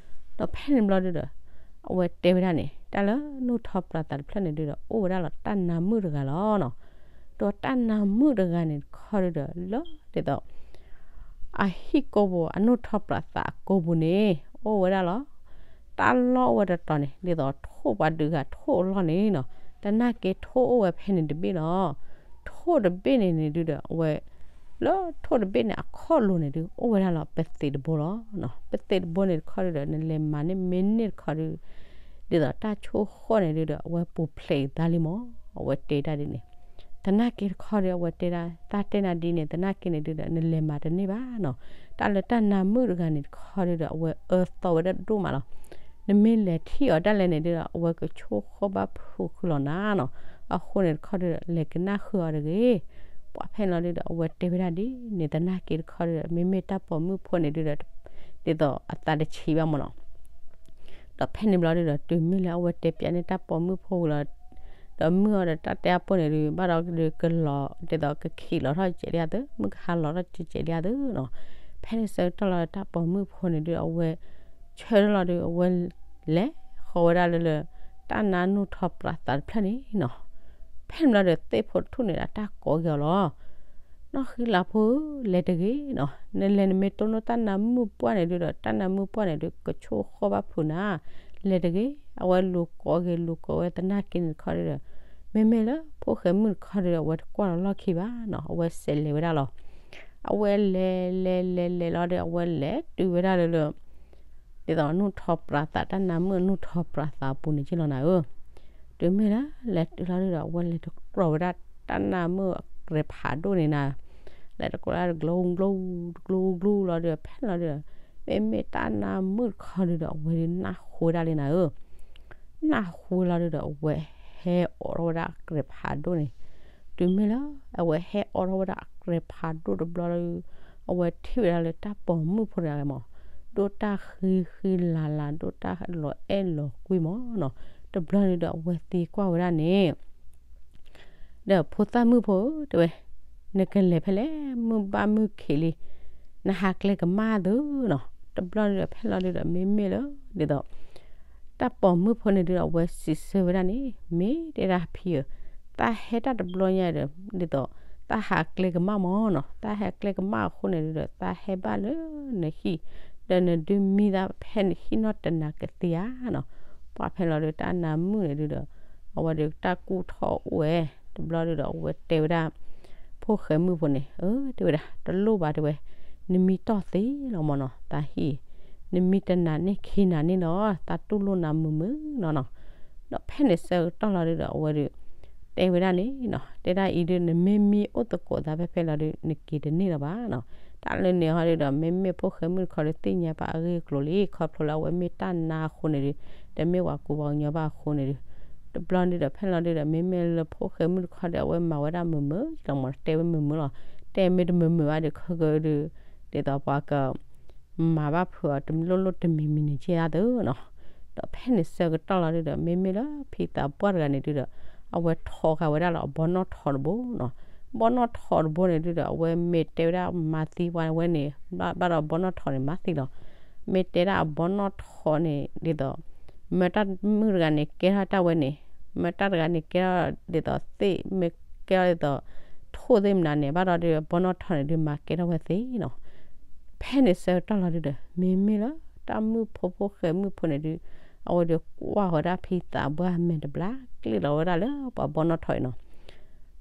ဒီးဖဲန့ၣ်ဘျီဒုဒီး အဝဲတဲဝဲဒၣ်န့ၣ် တၢ်လၢနူၢ်ထီပြးသးတဖျၢၣ်န့ၣ်ဒုဒီး အိၣ်ဝဲဒၣ်လီၤတၢ်နါမုၣ်တဂၤလီၤနီၤ. ဒီးတၢ်နါမုၣ်တဂၤန့ၣ်တခီဒုဒီး လၢဒ်သိး အဟံၣ်ကိးပူၤ အနူၢ်ထီပြးသးအကိးပူၤန့ၣ် အိၣ်ဝဲဒၣ်လီၤ တၢ်လီၢ်အိၣ်ဝဲတတီၤန့ၣ် ဒ်သိးထိၣ်ပှၤဒုးဂၤထိၣ်အလီၢ်န့ၣ်နီၤ. သနာ်က့ထိၣ်အိၣ်ဝဲဖဲန့ၣ်တဘ့ၣ်လီၤ. ထိၣ်တဘ့ၣ်န့ၣ်န့ၣ်ဒုဒီး အဝဲ လၢထိၣ်တဘ့ၣ်န့ၣ် အခီၣ်လိၤန့ၣ်ဒုး အိၣ်ဝဲဒၣ်လီၤ ပသံးတဘိလီၤ. ပသံးတဘိန့ၣ်တခီဒုဒီး နလဲၤမၤန့ၢ်မ့ၢ်န့ၢ်တခီဒု ဒ်သိးတၢ်ဆိၣ်ဃီၣ်န့ၣ်ဒုဒီး အဝဲပူၤဖျဲးအသးလံမး အဝဲတဲဒၣ်ဒ်န့ၣ်. သနာ်က့တခီဒီး အဝဲတဲဒၣ် သးတဲနၤဒ်န့ၣ် သနာ်က့န့ၣ်ဒုဒီး နလဲၤမၤတန့ၢ်ဘၣ်နီၤ. တၢ်လၢတၢ်နါမုၣ်တဂၤန့ၣ်တခီဒုဒီး အဝဲအၢသီဝဲဒၣ်ဒိၣ်မးလီၤ. နမ့ၢ်လဲၤထံၣ်အီၤဒၣ်လဲာ်န့ၣ်ဒုဒီး အဝဲကဆိၣ်ဃီၣ်ဘၣ်ဖုးဃုာ်လီၤနၤနီၤ. အဃိန့ၣ်တခီဒုဒီး လဲၤကနၣ်ဃုာ်အီၤတဂ့ၤ. ပှၤဖဲန့ၣ်လီၤဒုဒီး အဝဲတဲဝဲဒၣ်ဒ်န့ၣ် သနာ်က့တခီဒုဒီး မ့မ့ၢ်တၢ်ပိာ်မုၣ်ဖိန့ၣ်ဒုဒီး ဒ်သိးအသးတဆံးဘၣ်မးနီၤ. ဒီးဖဲန့ၣ်ဘျီဒုဒီး တုၤမ့ၢ်လၢအဝဲတဲပျးန့ၢ်တၢ်ပိာ်မုၣ်ဖိဝံၤလီၤ ဒီးမုၢ်အီၤဒီးတၢ်တဲအပူၤန့ၣ်ဒုး ဘၣ်ဒီးကလီၤ ဒ်သိးကခံးလီၤထီၣ်ကဲးလံအသိး မုၢ်ကဟါလီၤထီၣ်ကဲးလံအသိးနီၤ. ဖဲန့ၣ်ဆၢကတီၢ်လီၤ တၢ်ပိာ်မုၣ်ဖိန့ၣ်ဒုး အဝဲဆၢထၢၣ်လီၤဒုး အဝဲလဲၤဃီၤဝဲဒၣ်လၢလၢ တၢ်နါနူၢ်ထီပြးသးတဖျၢၣ်န့ၣ်နီၤ. ဖဲန့ၣ်ဘျီဒီးသ့ၣ်ဖိတထူၣ်န့ၣ်ဒီး တၢ်ကိးက့ၤအီၤလီၤ. နီၢ်ဃံလၤဖိဧၢ လဲၤတဂ့ၤနီၤ. နလဲၤနမ့ၢ်တိၢ်နီၣ်တၢ်နါမုၣ်ပှၢ်န့ၣ်ဒုဒီး တၢ်နါမုၣ်ပှၢ်န့ၣ်ဒုး ကဆိၣ်ဃီၣ်ဘၣ်ဖုးနၤ. လဲၤတဂ့ၤ. အဝဲလူၤကိးက့ၤလူၤကိးဝဲသနာ်က့န့ၣ်တခီဒုဒီး မ့မ့ၢ်လၢဖိၣ်ဃဲမုၣ်တခီဒုဒီး အဝဲတကွၢ်လီၤလီၢ်ခံဘၣ်နီၤ. အဝဲစဲးလဲၤဝဲဒၣ်လီၤ. အဝဲလဲၤလဲၤလဲၤလဲၤလီၤဒီး အဝဲလဲၤတုၤဝဲဒၣ်လၢလၢ ဒ်သိးနူၢ်ထီပြးသး တၢ်နါမုၣ်နူၢ်ထီပြးသးအပူၤန့ၣ်က့လီၤနၤဧၢ. တုၤမ့ၢ်လၢလဲၤတုၤလီၤဒုဒီး အဝဲလဲၤတကြၢးဝဲဒၣ်တၢ်နါမုၣ်အကြဲးဖးဒိၣ်န့ၣ်နၤ. လဲၤတကြၢးဒၣ်တကျိၤကျိၤ တကျိၤကျိၤလီၤဒီး ဖဲန့ၣ်လီၤဒုဒီး မ့မ့ၢ်တၢ်နါမုၣ်တခီဒုဒီး အဝဲဒုးနၢ်ဟူဝဲဒၣ်လံနၤဧၢ. နၢ်ဟူလီၤဒုဒီး အဝဲဟဲအိးထီၣ်ဝဲဒၣ်အကြဲးဖးဒိၣ်န့ၣ်. တုၤမ့ၢ်လၢ အဝဲဟဲအိးထီၣ်ဝဲဒၣ်အကြဲးဖးဒိၣ်တဘျီလၢ အဝဲထံၣ်ဝဲဒၣ်လၢတၢ်ပိာ်မုၣ်ဖိတဂၤမး ဒိၣ်တၢ်ဃံဃံလၤလၤ ဒိၣ်တၢ်လီၤအဲၣ်လီၤကွံမးနီၤ. တဘျီန့ၣ်ဒီး အဝဲသံကွၢ်ဝဲဒၣ်န့ၣ် ဒီးဖိသၣ်မုၣ်ဖိဧၢ တဲဝဲ, နကလဲၤဖဲလဲၣ် မုၢ်ဘၣ်မုၢ်ခံးလံ, နဟးကျဲကမၣ်သုနီၤ. တဘျီန့ၣ်ဒီး ဖဲလီၤဒုဒီး မ့မ့ၢ်လၢ ဒ်သိး တၢ်ပိာ်မုၣ်ဖိန့ၣ်ဒုဒီး အဝဲစံးဆၢဝဲဒၣ်န့ၣ် မ့ၢ်တဲဒၣ်ဖံဧၢ, သးဟဲတၢ်တဘျီညါဒီး ဒ်သိး သးဟးကျဲကမၣ်မးနီၤ. သးဟဲကျဲကမၣ်အဃိန့ၣ်ဒုဒီး သးဟဲဘၣ်လၢနဟံၣ်, ဒီးနဒုးမံသးဖဲနဟံၣ်နီၢ်တနၤကသ့ဧါနီၤ. ပှၤဖဲလီၤဒုး တၢ်နါမုၣ်န့ၣ်ဒုဒီး အဝဲဒုးတၢ်ကူၣ်ထီၣ်အိၣ်ဝဲ တဘျီဒုဒီးအဝဲတဲဝဲဒၣ် ဖိၣ်ဃဲမုၣ်ဖိန့ၣ်, အၢ တဲဝဲဒၣ်, တလိၣ်ဘၣ်တဲဝဲ, နမံတီၢ်သ့လီၤမၢ်နီၤ, တၢ်ဟံၣ်, နမံတနာ်န့ၢ်ခံနာ်န့ၣ်လီၤ, တၢ်တူၢ်လိာ်နၤမုာ်မုာ်လီၤနီၤ. ဒီးဖဲန့ၣ်ဆၢကတီၢ်လီၤဒုဒီးအဝဲဒု တဲဝဲဒၣ်န့ၣ်နီၤ, တဲဒၣ်အံၤဒု နမ့ၢ်မံအိၣ်သကိးသးဖဲဖဲလီၤဒု နက့ၤတန့ၢ်လၢၤဘၣ်နီၤ. တၢ်လၢန့ၣ်ဟီဒုဒီး မ့မ့ၢ်ဖိၣ်ဃဲမုၣ်တခီဒု သ့ၣ်ညါပာ်အဂ့ၢ်အကျိၤလံ, ခီဖျိလၢအဝဲမ့ၢ်တၢ်နါအဃိန့ၣ်ဒု, တမ့ၢ်ပှၤကူပှၤကညီဘၣ်အဃိန့ၣ်ဒု, တဘျီဒုဒီးဖဲလီၤဒုဒီး မ့မ့ၢ်လၢဖိၣ်ဃဲမုၣ်တခီဒီး အဝဲမၤဝဲဒၣ်မုာ်မုာ်လီၤမၢ်, တဲဝဲမုာ်မုာ်လီၤ, တဲမ့ၢ်တမုာ်မုာ်ဘၣ်ဒု ခဲကဒု ဒ်သိးပှၤက မၤဘၣ်ဖုးအီၤတမံၤလိၣ်လိၣ်တမံၤမံၤန့ၣ်က့ဒၣ်သုနီၤ. ဒီးဖဲန့ၣ်ဆၢကတီၢ်လီၤဒုဒီး မ့မ့ၢ်လၢဖံသးပှၢ်တဂၤန့ၣ်ဒုဒီး အဝဲထီဃာ်ဝဲဒၣ်လၢအဘီနီၣ်ထိးတဘိနီၤ. ဘီနီၣ်ထိးတဘိန့ၣ်ဒုဒီး အဝဲမ့ၢ်တဲဝဲဒၣ်မၤသံပှၤဝဲန့ၣ် ဘၣ်ဒီးဘီနီၣ်ထိးန့ၣ် မၤသံလီၤ. မ့ၢ်တဲဒၣ်အဘီနီၣ်ထိးန့ၣ်ဒ်သိး မၢတၢ်မုၣ်တဂၤန့ၣ် ကဲထီၣ်တၢ်ဝဲန့ၣ်, မၢတၢ်တဂၤန့ၣ်ကဲထီၣ်ဒ်သိးသ့ၣ်, မ့ၢ်ကဲထီၣ်ဒ်သိး ထိၣ်သ့ၣ်မနုၤန့ၣ် ဘၣ်ဒီးဒုး ဘီနီၣ်ထိးန့ၣ်ဒုး မၤကဲထီၣ်ဝဲသ့နီၤ. ဖဲန့ၣ်ဆၢကတီၢ်လီၤဒုဒီး မ့မ့ၢ်လၢ တၢ်မုၣ်ဖိဖိၣ်ဃဲမုၣ်ဖိန့ၣ်ဒုး အဝဲဒုးကွၢ်ဝဲဒၣ်ဖံသးပှၢ်မဲာ်တဘျီ ကျ့ၣ်လီၤဝဲဒၣ်လၢပှၤဘီနီၣ်ထိးအံၤနီၤ.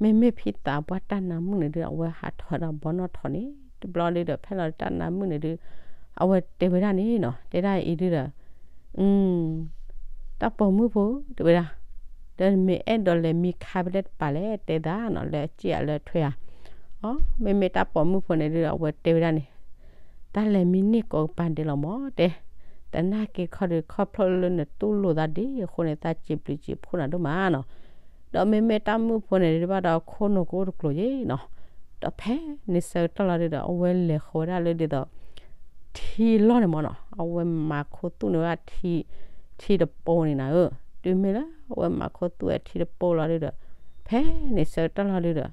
မ့မ့ၢ်ဖံသးပှၢ်တၢ်နါမုၣ်န့ၣ်ဒုး အဝဲဟးထီၣ်ဝဲဒၣ်ဘီနီၣ်ထိးန့ၣ် တဘျီဒုဒီး ဖဲလီၤဒုတၢ်နါမုၣ်န့ၣ်ဒုး အဝဲတဲဝဲဒၣ်န့ၣ်နီၤ, တဲဒၣ်အံၤဒုဒီး တၢ်ပိာ်မုၣ်ဖိ တဲဝဲဒၣ်, ဒီးနမ့ၢ်အဲၣ်ဒိးလဲၤမံခါဖဲလဲၣ်တပၤလဲၣ် တဲသးနီၤ, လၢအစ့ၣ်ဧါလၢအထွဲဧါ. အီ မ့မ့ၢ်တၢ်ပိာ်မုၣ်ဖိန့ၣ်ဒုး အဝဲတဲဝဲဒၣ်န့ၣ်, တၢ်လဲၤမံန့ၢ်ကိးကပၤဒဲးလီၤမၢ် တဲ, သနာ်က့ခီဒုး ခီဖျိလၢနတူၢ်လိာ်သးဒ်အဃိန့ၣ် သးစံးဘျုးစံးဖှိၣ်နၤဒိၣ်မးနီၤ. ဒီးမ့မ့ၢ်တၢ်မုၣ်ဖိန့ၣ်ဒုး ဘၣ်ဒီးခိၣ်နူာ်ကအိၣ်တကျိၤယ့နီၤ. ဒီးဖဲန့ၣ်ဆၢကတီၢ်လီၤဒုဒီး အဝဲလဲၤဃီၤဝဲဒၣ်လၢဒ်သိး ထံလီၢ်န့ၣ်မၢ်နီၤ, အဝဲမၤခူသူၣ်န့ၢ်ဝဲဒၣ်ထံ, ထံတပိန့ၣ်နၤဧၢ, တုၤမ့ၢ်လၢအဝဲမၤခူသူၣ်ဝဲထံတပိလီၤဒုဒီး ဖဲန့ၣ်ဆၢကတီၢ်လီၤဒုဒီး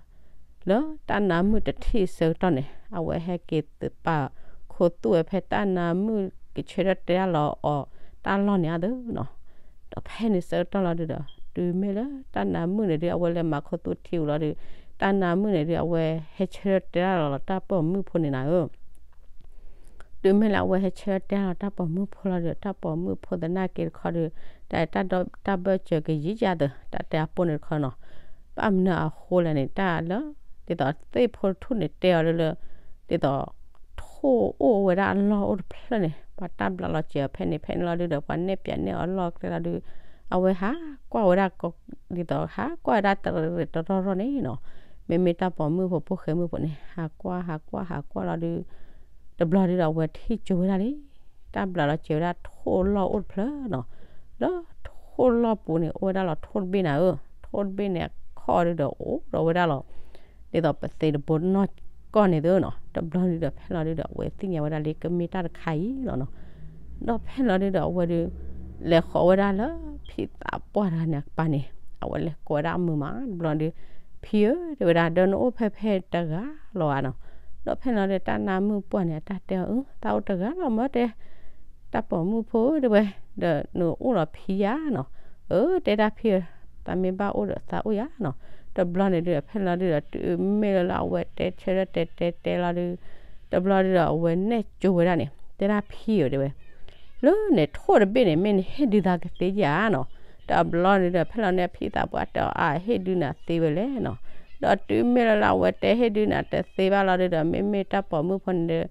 လၢတၢ်နါမုၣ်တထံၣ်ဆၢကတီၢ်န့ၣ် အဝဲဟဲက့ၤသုးပာ်ခူသူၣ်ဝဲဖဲတၢ်နါမုၣ်ကဆၢထၢၣ်တဲတၢ်လီၤအီၤ တၢ်လီၢ်န့ၣ်အသိးနီၤ. ဒီးဖဲန့ၣ်ဆၢကတီၢ်လီၤဒုဒီး တုၤမ့ၢ်လၢတၢ်နါမုၣ်န့ၣ်ဒု အဝဲလဲၤမၤခူသူၣ်ထံဝံၤလီၤဒု တၢ်နါမုၣ်န့ၣ်ဒု အဝဲဟဲဆၢထၢၣ်တဲတၢ်လီၤလီၤ တၢ်ပိာ်မုၣ်ဖိန့ၣ်နၤဧၢ တုၤမ့ၢ်လၢအဝဲဟဲဆၢတဲလီၤတၢ်ပိာ်မုၣ်ဖိလီၤဒီး တၢ်ပိာ်မုၣ်ဖိသနာ်က့တခီဒီး တၢ်, တၢ်ဘၢၣ်စၢၤကယံာ်ယါသၢ တၢ်တဲအပိၢ်န့ၣ်တခီနီၤ, ဘၣ်မနုၤအဃိလဲၣ်န့ၣ် တၢ်လၢ ဒ်သိးသ့ၣ်ဖိတထူၣ်န့ၣ်တဲအီၤလၢလၢ ဒ်သိး ထိၣ်အိၣ်ဝဲဒၣ်အလီၢ်အိၣ်တဖျၢၣ်န့ၣ် ပှၤတၢ်ဘျးလီၤစဲၤအီၤဖဲန့ၣ်ဖဲန့ၣ်လီၤဒုဒီး ပှၤနဲၣ်ပၠးနဲၣ်အီၤလီၢ်ကျဲလီၤဒု အဝဲဟးကွၢ်ဝဲဒၣ် ဒ်သိးဟးကွၢ်ဝဲဒၣ်တရၢၢ်တရီၢ်ရီၢ်န့ၣ်နီၤ, မ့မ့ၢ်တၢ်ပိာ်မုၣ်ဖိဖိၣ်ဃဲမုၣ်ဖိန့ၣ် ဟးကွၢ်ဟးကွၢ်ဟးကွၢ်လီၤဒု တဘျီဒုဒီးအဝဲထံၣ်ကၠိဝဲဒၣ်လံ, တၢ်ဘျးလီၤစဲၤဝဲဒၣ်ထိၣ်လီၢ်အိၣ်တဖျၢၣ်နီၤ, လၢထိၣ်လီၢ်ပူၤန့ၣ် အိၣ်ဝဲဒၣ်လီၤထိၣ်တဘ့ၣ်နၤဧၢ, ထိၣ်တဘ့ၣ်န့ၣ် အခီၣ်ဒုဒီးအိၣ်ဒီးဝဲဒၣ်လီၤ ဒ်သိးပသ့တဘိနီၢ်ကီၢ်န့ၣ်သ့နီၤ, တဘျီဒုဒီးဖဲလီၤဒုဒီး အဝဲသ့ၣ်ညါဝဲဒၣ်လံ ကမ့ၢ်တၢ်တခါအံၤလီၤနီၤ, ဒီးဖဲလီၤဒုဒီးအဝဲဒု လဲၤဃီၤဝဲဒၣ်လၢဖံသးပှၢ်တဂၤန့ၣ်အကပၤန့ၣ်, အဝဲလဲၤကိးဝဲဒၣ်အမုာ်မး တဘျီဒု ဖံဧၢ တဲဝဲဒၣ် ဒီးနအိၣ်ဖဲဖဲတဂၤလီၤဧါနီၤ, ဒီးဖဲလီၤဒု တၢ်နါမုၣ်ပှၢ်န့ၣ် အတၢ်တဲအီၤ အၢ သးအိၣ်တဂၤလီၤမၢ်တဲ တၢ်ပိာ်မုၣ်ဖိဧၢ တဲဝဲ, ဒီးနအိၣ်လီၤဖံယါနီၤ, အၢ တဲဒၣ်ဖံဧၢ, သးမ့ၢ်ဘၣ်အိၣ်ဒီးသးအိၣ်ယါနီၤ, တဘျီန့ၣ်ဒု ဖဲလီၤဒုဒီး တုၤမ့ၢ်လၢလၢအဝဲတဲဆၢထၢၣ်တဲတဲတဲလီၤဒု တဘျီဒုဒီးအဝဲနဲၣ်ကၠိဝဲဒၣ်န့ၣ် တဲဒၣ်ဖံဧၢ တဲဝဲ, လၢန့ၣ်ထိၣ်တဘ့ၣ်န့ၣ် မ့ၢ်နဟ့ၣ်ဒုးသးကသ့ဧါနီၤ, တဘျီန့ၣ်ဒီး ဖဲလီၤန့ၣ်ဖံသးပှၢ်တဲအီၤ အဟ့ၣ်ဒုးနၤသ့ဝဲလဲၣ်နီၤ, ဒီးတုၤမ့ၢ်လၢလၢအဝဲတဲဟ့ၣ်ဒုးနၤတသ့ဘၣ်လီၤဒုဒီး မ့မ့ၢ်တၢ်ပိာ်မုၣ်ဖိန့ၣ်ဒီး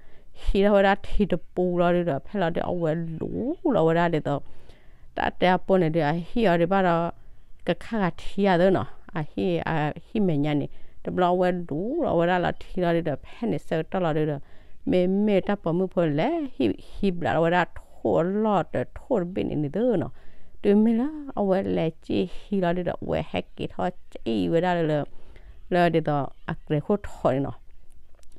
ဟံးထီၣ်ဝဲဒၣ်ထံတပူလီၤဒုဒီး ဖဲလီၤဒု အဝဲလူၤလီၤဝဲဒၣ်ဒ်သိး တၢ်တဲအပိၢ်န့ၣ်ဒု အဟံၣ်အီၤဒုးဘၣ်ဒီး ကခါဂၤထံယါသ့နီၤ, အဟံၣ် အဟံၣ်မဲာ်ညါန့ၣ် တဘျီအဝဲလူၤလီၤဝဲဒၣ်လီၤထံလီၤဒုဒီး ဖဲန့ၣ်ဆၢကတီၢ်လီၤဒုဒီး မ့မ့ၢ်တၢ်ပိာ်မုၣ်ဖိလဲၤဟံၣ် ဟံးဘျးလီၤဝဲဒၣ်ထိၣ်အလီၢ်တထိၣ်တဘ့ၣ်န့ၣ်န့ၣ်သ့နီၤ, တုၤမ့ၢ်လၢအဝဲလဲၤစံၣ်ဟံးလီၤဒုဒီး အဝဲဟဲက့ၤထီၣ်စံၣ်ဝဲဒၣ်လၢ လၢဒ်သိးအကြဲးခိၣ်ထီးန့ၣ်နီၤ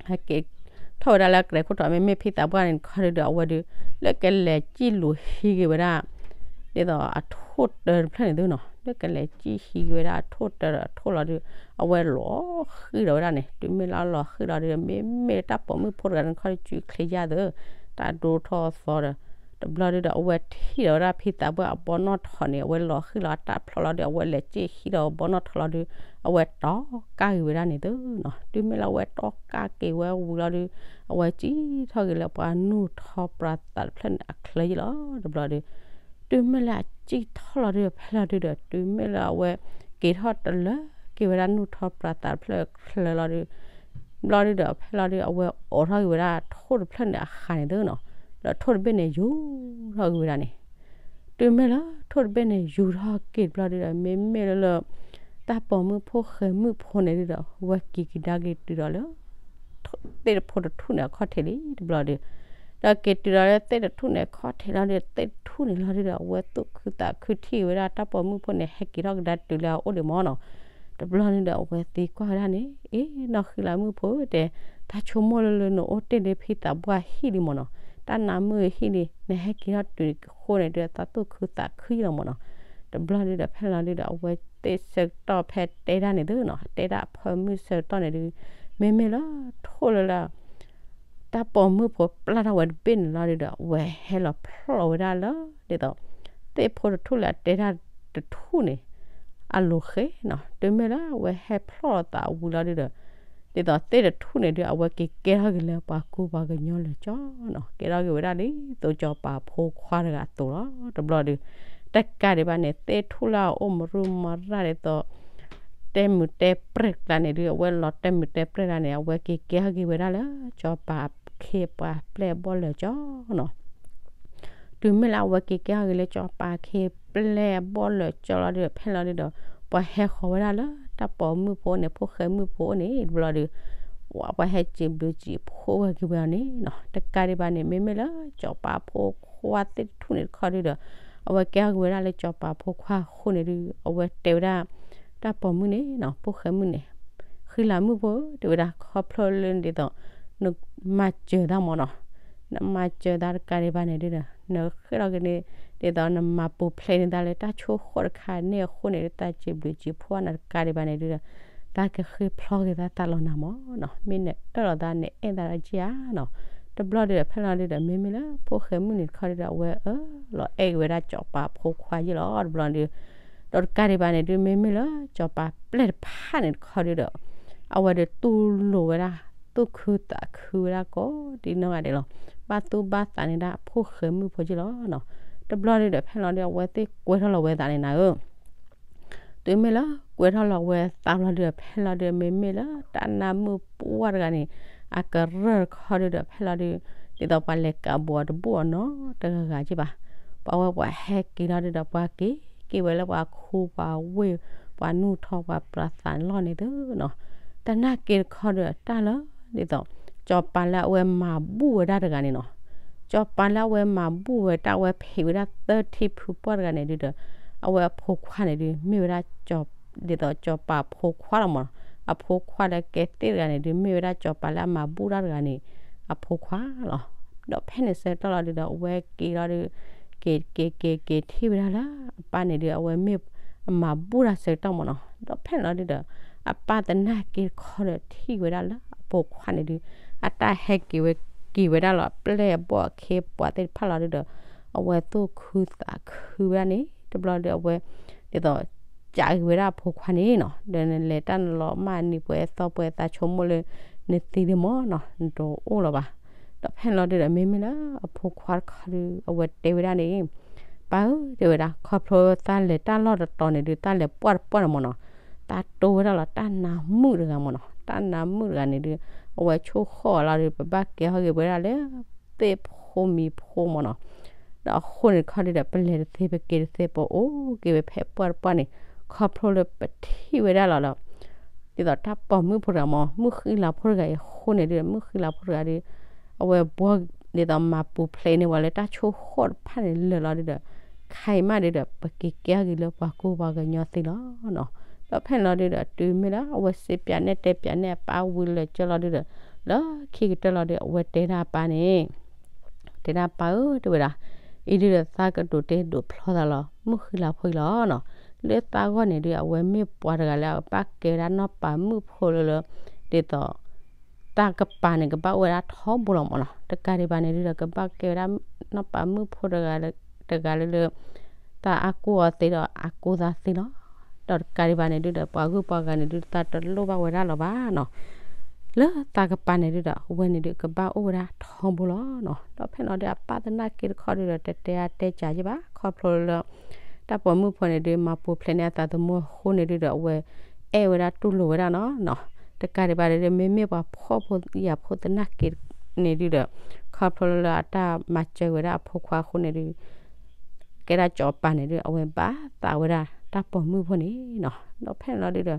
ဟဲက့ၤထီၣ်ဝဲဒၣ်လၢအကြဲးခိၣ်ထီး မ့မ့ၢ်ဖံသးပှၢ်န့ၣ်ခီဒုဒီး အဝဲဒု လၢကလဲၤစံၣ်လူၤဟံးက့ၤဝဲဒၣ် ဒ်သိးအထိၣ်တၢတဖျၢၣ်န့ၣ်သ့နီၤ လၢကလဲၤစံၣ်ဟံးက့ၤဝဲဒၣ်အထိၣ်တၢဒီးအထိၣ်လီၤဒု အဝဲလီၤဃံၤလီၤဝဲဒၣ်န့ၣ် တုၤမ့ၢ်လၢအလီၤဃံၤလီၤဒုဒီး မ့မ့ၢ်တၢ်ပိာ်မုၣ်ဖိတဂၤန့ၣ်ခီဒု စုချ့ယါသ့ တၢ်ဒိထီၣ်သီဒီး တဘျီဒုဒီးအဝဲထံၣ်လီၤဝဲဒၣ်ဖံသးပှၢ်အဘီနီၣ်ထိးန့ၣ် အဝဲလီၤဃံၤလီၤအတၢ်ဖျီလီၤဒု အဝဲလဲၤစံၣ်ဟံးလီၤအဘီနီၣ်ထိးလီၤဒု အဝဲတီကၢ်က့ၤဝဲဒၣ်န့ၣ်သ့နီၤ တုၤမ့ၢ်လၢအဝဲတီကၢ်က့ၤဝဲဝံၤလီၤဒု အဝဲစံၣ်ထီၣ်က့ၤလၢပှၤနူၢ်ထီပြးသးတဖျၢၣ်န့ၣ်အချၢယံလီၤ တဘျီဒု တုၤမ့ၢ်လၢအစံၣ်ထီၣ်လီၤဒု ဖဲလီၤဒုဒီး တုၤမ့ၢ်လၢအဝဲက့ၤထီၣ်တလၢ အဝဲက့ၤဝဲဒၣ်နူၢ်ထီၣ်ပြးသးတဖျၢၣ်ချၢလီၤဒီး ဘျီဒုဒီး ဖဲလီၤဒုဒီး အဝဲအိးထီၣ်က့ၤဝဲဒၣ်ထိၣ်တဖျၢၣ်န့ၣ်အခါန့ၣ်သုနီၤ, ဒီးထိၣ်တဘ့ၣ်န့ၣ် ယူၤထီၣ်က့ၤဝဲဒၣ်န့ၣ် တုၤမ့ၢ်လၢထိၣ်တဘ့ၣ်န့ၣ် ယူၤထီၣ်က့ၤတဘျီဒုဒီး မ့မ့ၢ်လၢလၢ တၢ်ပိာ်မုၣ်ဖိဃဲၤမုၣ်ဖိန့ၣ်ဒုဒီး ဝဲက့ၤကဒါက့ၤတုၤဒီးလၢ သ့ၣ်တထူၣ်န့ၣ်အခီၣ်ထံးလံတဘျီဒု, ဒီးက့ၤတုၤဒီးလၢသ့ၣ်တထူၣ်န့ၣ်အခီၣ်ထံးလီၤဒုဒီး သ့ၣ်တထူၣ်န့ၣ်လီၤဒုဒီး အဝဲသူၣ်ခုသးခုထံၣ်ဝဲဒၣ်တၢ်ပိာ်မုၣ်ဖိန့ၣ် ဟဲက့ၤထီၣ်ကဒါတုၤလၢအအိၣ်ဒံးမၢ်နီၤ, တဘျီန့ၣ်ဒီး အဝဲသံကွၢ်ဝဲဒၣ်န့ၣ် အ့ နီၢ်ဃံလၤမုၣ်ဖိတဲ, တၢ်ဆိကမိၣ်လၢလၢနအိၣ်တ့ၢ်လၢဖံသးပှၢ်ဟံၣ်လံမၢ်နီၤ, တၢ်နါမုၣ်ဟံၣ်လံ, နဟဲက့ၤထီၣ်တုၤဃိန့ၣ်ဒုဒီး သးသူၣ်ခုသးခုလီၤမၢ်နီၤ, တဘျီဒုဒီး ဖဲလီၤဒုဒီး အဝဲသ့ၣ်ဆၢကတီၢ်ဖဲတဲဒၣ်န့ၣ်သုနီၤ, တဲဒၣ်အဖၢမုၢ်ဆၢကတီၢ်န့ၣ်ဒု, မ့မ့ၢ်လၢထိၣ်လၢလၢ တၢ်ပိာ်မုၣ်ဖိပျၢ်ထီၣ်ဝဲတဘ့ၣ်န့ၣ်လီၤဒုဒီး အဝဲဟဲလီၤဖျီၣ်ဝဲဒၣ်လၢ ဒ်သိး သ့ၣ်ဖိတထူၣ်လၢအတဲဒၣ်တထူၣ်န့ၣ် အလိၤဃဲနီၤ, တုၤမ့ၢ်လၢအဝဲဟဲဖျီၣ်လီၤသးဝံၤလီၤဒုဒီး ဒ်သိးသ့ၣ်တထူၣ်န့ၣ်ဒု အဝဲက့ၤကဲထီၣ်က့ၤလၢပှၤကူပှၤကညီလၢာ်ကၠီနီၤ, ကဲထီၣ်က့ၤဝဲဒၣ်လံ သိကၠီၤပၤဖိခွါတဂၤအသိးလီၤ, တဘျီဒု တကးဒံးဘၣ်န့ၣ် သ့ၣ်ထူၣ်လၢအအိၣ်မရူၢ်မရၢ်ဒ်သိး တဲမုာ်တဲပြဲၢ်ကျါန့ၣ်ဒု အဝဲလီၤတဲမုာ်တဲပြဲၢ်ကျါန့ၣ် အဝဲက့ၤကဲထီၣ်က့ၤဝဲဒၣ်လၢ ကၠီၤပၤခ့ပှၤပျဲၢ်အဘီၣ်လၢာ်ကၠီနီၤ, တုၤမ့ၢ်လၢအဝဲက့ၤကဲထီၣ်က့ၤလၢကၠီၤပၤခ့ပျဲၢ်အဘီၣ်လၢာ်ကၠီလီၤဒုဒီး ဖဲလီၤဒုဒီး ပှၤဟဲဃီၤဝဲဒၣ်လၢတၢ်ပိာ်မုၣ်ဖိန့ၣ် ဖိဃဲမုၣ်ဖိန့ၣ် တဘျီဒု ပှၤဟဲစံးဘျုးစံးဖှိၣ်ဝဲက့ၤဝဲအီၤန့ၣ်နီၤ, တကးဒံးဘၣ်န့ၣ် မ့မ့ၢ်လၢ ကၠီၤပၤဖိခွါသ့ၣ်တထူၣ်န့ၣ်တခီဒုဒီး အဝဲကဲထီၣ်က့ၤဝဲဒၣ်လၢကၠီၤပၤဖိခွါအဃိန့ၣ်ဒု အဝဲတဲဝဲဒၣ် တၢ်ပိာ်မုၣ်န့ၣ်နီၤ, ဖိဃဲမုၣ်န့ၣ် ဃံလၤမုၣ်ဖိ တဲဝဲဒၣ် ခီဖျိလၢဒ်သိး နမၤစၢၤတၢ်မၢ်နီၤ, နမၤစၢၤတၢ်တကးဒံးဘၣ်န့ၣ်ဒုဒီး နဃ့ၢ်ထီၣ်က့ၤန့ၣ် ဒ်သိးနမၤပူၤဖျဲးန့ၢ်တၢ်လၢတၢ်ဆိၣ်ဃီၣ်တခါန့ၣ်အဃိန့ၣ်ဒု တၢ်စံးဘျုးစံးဖှိၣ်နၤတကးဒံးဘၣ်န့ၣ်ဒုဒီး တၢ်ကဃ့ၢ်ဖျီၣ်က့ၤတၢ်သးလီၤနၤမၢ်နီၤ, မ့ၢ်နအၢၣ်လီၤသးနအဲၣ်သးဒီးက့ဧါနီၤ, တဘျီဒုဒီး ဖဲလီၤဒုဒီး မ့မ့ၢ်လၢဖိဃဲမုၣ်န့ၣ်တခီဒုဒီး အဝဲအၢၣ်လီၤအဲၣ်က့ၤဝဲဒၣ်ကၠီၤပၤဖိခွါယ့ၢ်လီၤ တဘျီဒု ဒီးတကးဒံးဘၣ်န့ၣ်ဒု မ့မ့ၢ်လၢကၠီၤပၤပျဲၢ်တဖၣ်န့ၣ်တခီဒုဒီး အဝဲဒုးတူၢ်လိာ်ဝဲဒၣ် သူၣ်ခုသးခုဝဲဒၣ်ကိးဒ်နီၢ်ဂၤဒဲးလီၤ, ဘၣ်သူၣ်ဘၣ်သးန့ၢ်ဒၣ်ဖိဃဲမုၣ်ဖိယ့ၢ်လီၤနီၤ, တဘျီဒုဒီး ဖဲလီၤဒု အဝဲသ့ၣ်ကွဲထီၣ်လီၤဝဲသးန့ၣ်နၤဧၢ တုၤမ့ၢ်လၢကွဲထီၣ်လီၤဝဲသးဘျီဒုဒီး ဖဲလီၤဒု မ့မ့ၢ်လၢတၢ်နါမုၣ်ပှၢ်တဂၤန့ၣ် အကရၢၢ်တခီဒုဒီး ဖဲလီၤဒု ဒ်သိးပှၤလဲၤကးဘိးတဘူၣ်အီၤနီတဂၤဂၤက့ဘၣ်, ပှၤဝဲပှၤဟဲက့ၤလီၤဒုဒီး ပှၤက့ၤက့ၤဝဲလၢပှၤခူပှၤဝ့ၢ် ပှၤနူၢ်ထီၣ်ပှၤပြးသးလီၢ်န့ၣ်သုနီၤ, တနာ်က့ၤတခီဒုဒီး တၢ်လၢ ဒ်သိး ကၠီၤပၤလၢအဝဲမၤဘူၣ်ဝဲဒၣ်တဂၤန့ၣ်နီၤ, ကၠီၤပၤလၢအဝဲမၤဘူၣ်ဝဲတၢ် အဝဲဖံးဝဲဒၣ်သၢထံဖုပှၢ်တဂၤန့ၣ်ဒုဒီး အဝဲအဖိခွါန့ၣ်ဒု မ့ၢ်ဝဲဒၣ် ဒ်သိးကၠီၤပၤဖိခွါလီၤမၢ်နီၤ, အဖိခွါလၢကဲသ့ၣ်တဂၤန့ၣ်ဒု မ့ၢ်ဝဲဒၣ်ကၠီၤပၤလၢအမၤဘူၣ်တၢ်တဂၤန့ၣ် အဖိခွါလီၤ, ဒီးဖဲန့ၣ်ဆၢကတီၢ်လီၤဒုဒီး အဝဲက့ၤလီၤဒု က့ၤက့ၤက့ၤက့ၤထံၣ်ဝဲဒၣ်လၢ အပၢ်န့ၣ်ဒု အဝဲမ့ၢ်အမၤဘူၣ်တၢ်ဆၢကတီၢ်မၢ်နီၤ, ဒီးဖဲန့ၣ်လီၤဒုဒီး အပၢ်တနာ်က့ၤတခီဒီးထံၣ်ဝဲဒၣ်လၢအဖိခွါန့ၣ်ဒု အတၢ်ဟဲက့ၤဝဲက့ၤဝဲဒၣ်လီၤ အပျဲၢ်အဘီၣ်အခ့အပှၤသ့ၣ်တဖၣ်လီၤဒုဒီး အဝဲသူၣ်ခုသးခုဝဲဒၣ်န့ၣ် တဘျီဒီးအဝဲ ဒ်သိး ကးက့ၤဝဲဒၣ်အဖိခွါန့ၣ်နီၤ, ဒီးနလဲၤတၢ်နလီၤမၢ်နံၤပှဲၤသီပှဲၤသးဆိကမိၣ်လၢ နသံဒံးမၢ်နီၤ နတအိၣ်လၢၤဘၣ်, ဒီးဖဲန့ၣ်လီၤဒုဒီး မ့မ့ၢ်လၢအဖိခွါတခီဒု အဝဲတဲဝဲဒၣ်န့ၣ် ပၢ်ဧၢ တဲဝဲဒၣ် ခီဖျိသးလဲၤတၢ်လီၢ်တတီၤန့ၣ်ဒု သးလဲၤပှၢ်တပှၢ်န့ၣ်မၢ်နီၤ, သးတိဝဲဒၣ်လီၤတၢ်နါမုၣ်တဂၤမၢ်နီၤ, တၢ်နါမုၣ်တဂၤန့ၣ်ဒု အဝဲဆိၣ်ဃီၣ်အီၤလီၤဒု ပဘၣ်ကဲထီၣ်က့ၤဝဲဒၣ်လၢ သ့ၣ်ဖိမံၤဖိမၢ်နီၤ, ဒီးအဃိန့ၣ်တခီဒုဒီး ပလဲၤတသ့ပက့ၤတသ့ပအိၣ်က့ၤဝဲဖဲပှၢ်တပှၢ်န့ၣ် ခီဖျိလၢပထံၣ်ဝဲဒၣ်လီၤလၢ ဒ်သိးတၢ်ပိာ်မုၣ်ဖိတဂၤမၢ် မုၣ်ဃံလၤဖိတဂၤအံၤအဃိန့ၣ်ဒု မုၣ်ဃံလၤဖိတဂၤဒု အဝဲဘှီ ဒ်သိးမၤပူၤဖျဲးန့ၢ်ပှၤလၢတၢ်ဆိၣ်ဃီၣ်တဖၣ်န့ၣ်လၢာ်လီၤဒုဒီး ခဲအံၤမးဒုဒီး ပက့ၤကဲထီၣ်က့ၤလၢပှၤကူပှၤကညီသ့လီၤနီၤ. ဒီးဖဲန့ၣ်လီၤဒုဒီး တုၤမ့ၢ်လၢအဝဲစံးပၠးနဲၣ်တဲပၠးနဲၣ်အပၢ်ဝံၤလၢာ်ကၠီလီၤဒုဒီး လၢခံကတၢၢ်လီၤဒု အဝဲတဲဒၣ်အပၢ်န့ၣ် တဲဒၣ်ပၢ်ဧၢ တဲဝဲဒၣ် အံၤဒုဒီးသးကဒိးတဲဒိးဖျီသးလီၤ မုၣ်ဃံလၤဖိအံၤလီၤနီၤ. လၢသးဂီၢ်န့ၣ်ဒု အဝဲမ့ၢ်ပှၤတဂၤလၢအဘၣ်ကဲဝဲဒၣ်နီၢ်ပၤမုၣ်ဖိလၢလၢ ဒ်သိး တၢ်ကပၤန့ၣ် ကဘၣ်အိၣ်ဝဲဒၣ်ထီဘိလီၤမၢ်နီၤ. တကးဒံးဘၣ်န့ၣ်ဒုဒီး ကဘၣ်ကဲဝဲဒၣ်နီၢ်ပၤမုၣ်ဖိတဂၤလၢ တဂၤလၢလၢ တၢ်အါကိၢ်အီၤသ့ဒီးအါကိၢ်သးသ့လီၤ. ဒီးတကးဒံးဘၣ်န့ၣ်ဒုဒီး ပှၤဂုၤပှၤဂၤန့ၣ်ဒု သးတလိၣ်ဘၣ်ဝဲဒၣ်လီၤဘၣ်နီၤ. လၢသးကပၤန့ၣ်ဒုဒီး အဝဲန့ၣ်ဒု ကဘၣ်အိၣ်ဝဲဒၣ်ထီဘိလီၤနီၤ. ဒီးဖဲန့ၣ်လီၤဒု အပၢ်သနာ်က့တခီဒုဒီး တတဲအါတဲကးက့ဘၣ် ခီဖျိလၢ တၢ်ပိာ်မုၣ်ဖိန့ၣ်ဒု မၤပူၤဖျဲးန့ၢ်အသးသမူအဃိန့ၣ်ဒုဒီး အဝဲ အဲၣ်ဝဲဒၣ်တူၢ်လိာ်ဝဲဒၣ်နီၤနီၤ. တကးဒံးဘၣ်ဒီး မ့မ့ၢ်ပှၤဖှီၣ်ဖိယာ်ဖိသနာ်က့န့ၣ်ဒုဒီး ခီဖျိလၢအတၢ်မၤစၢၤဝဲဒၣ်အဖိခွါအဃိန့ၣ်ဒု ကဲဒၣ်စီၤပၤန့ၣ်ဒု အဝဲဘၣ်သးဝဲဒၣ်တၢ်ပိာ်မုၣ်ဖိန့ၣ်နီၤ. ဒီးဖဲန့ၣ်လီၤဒု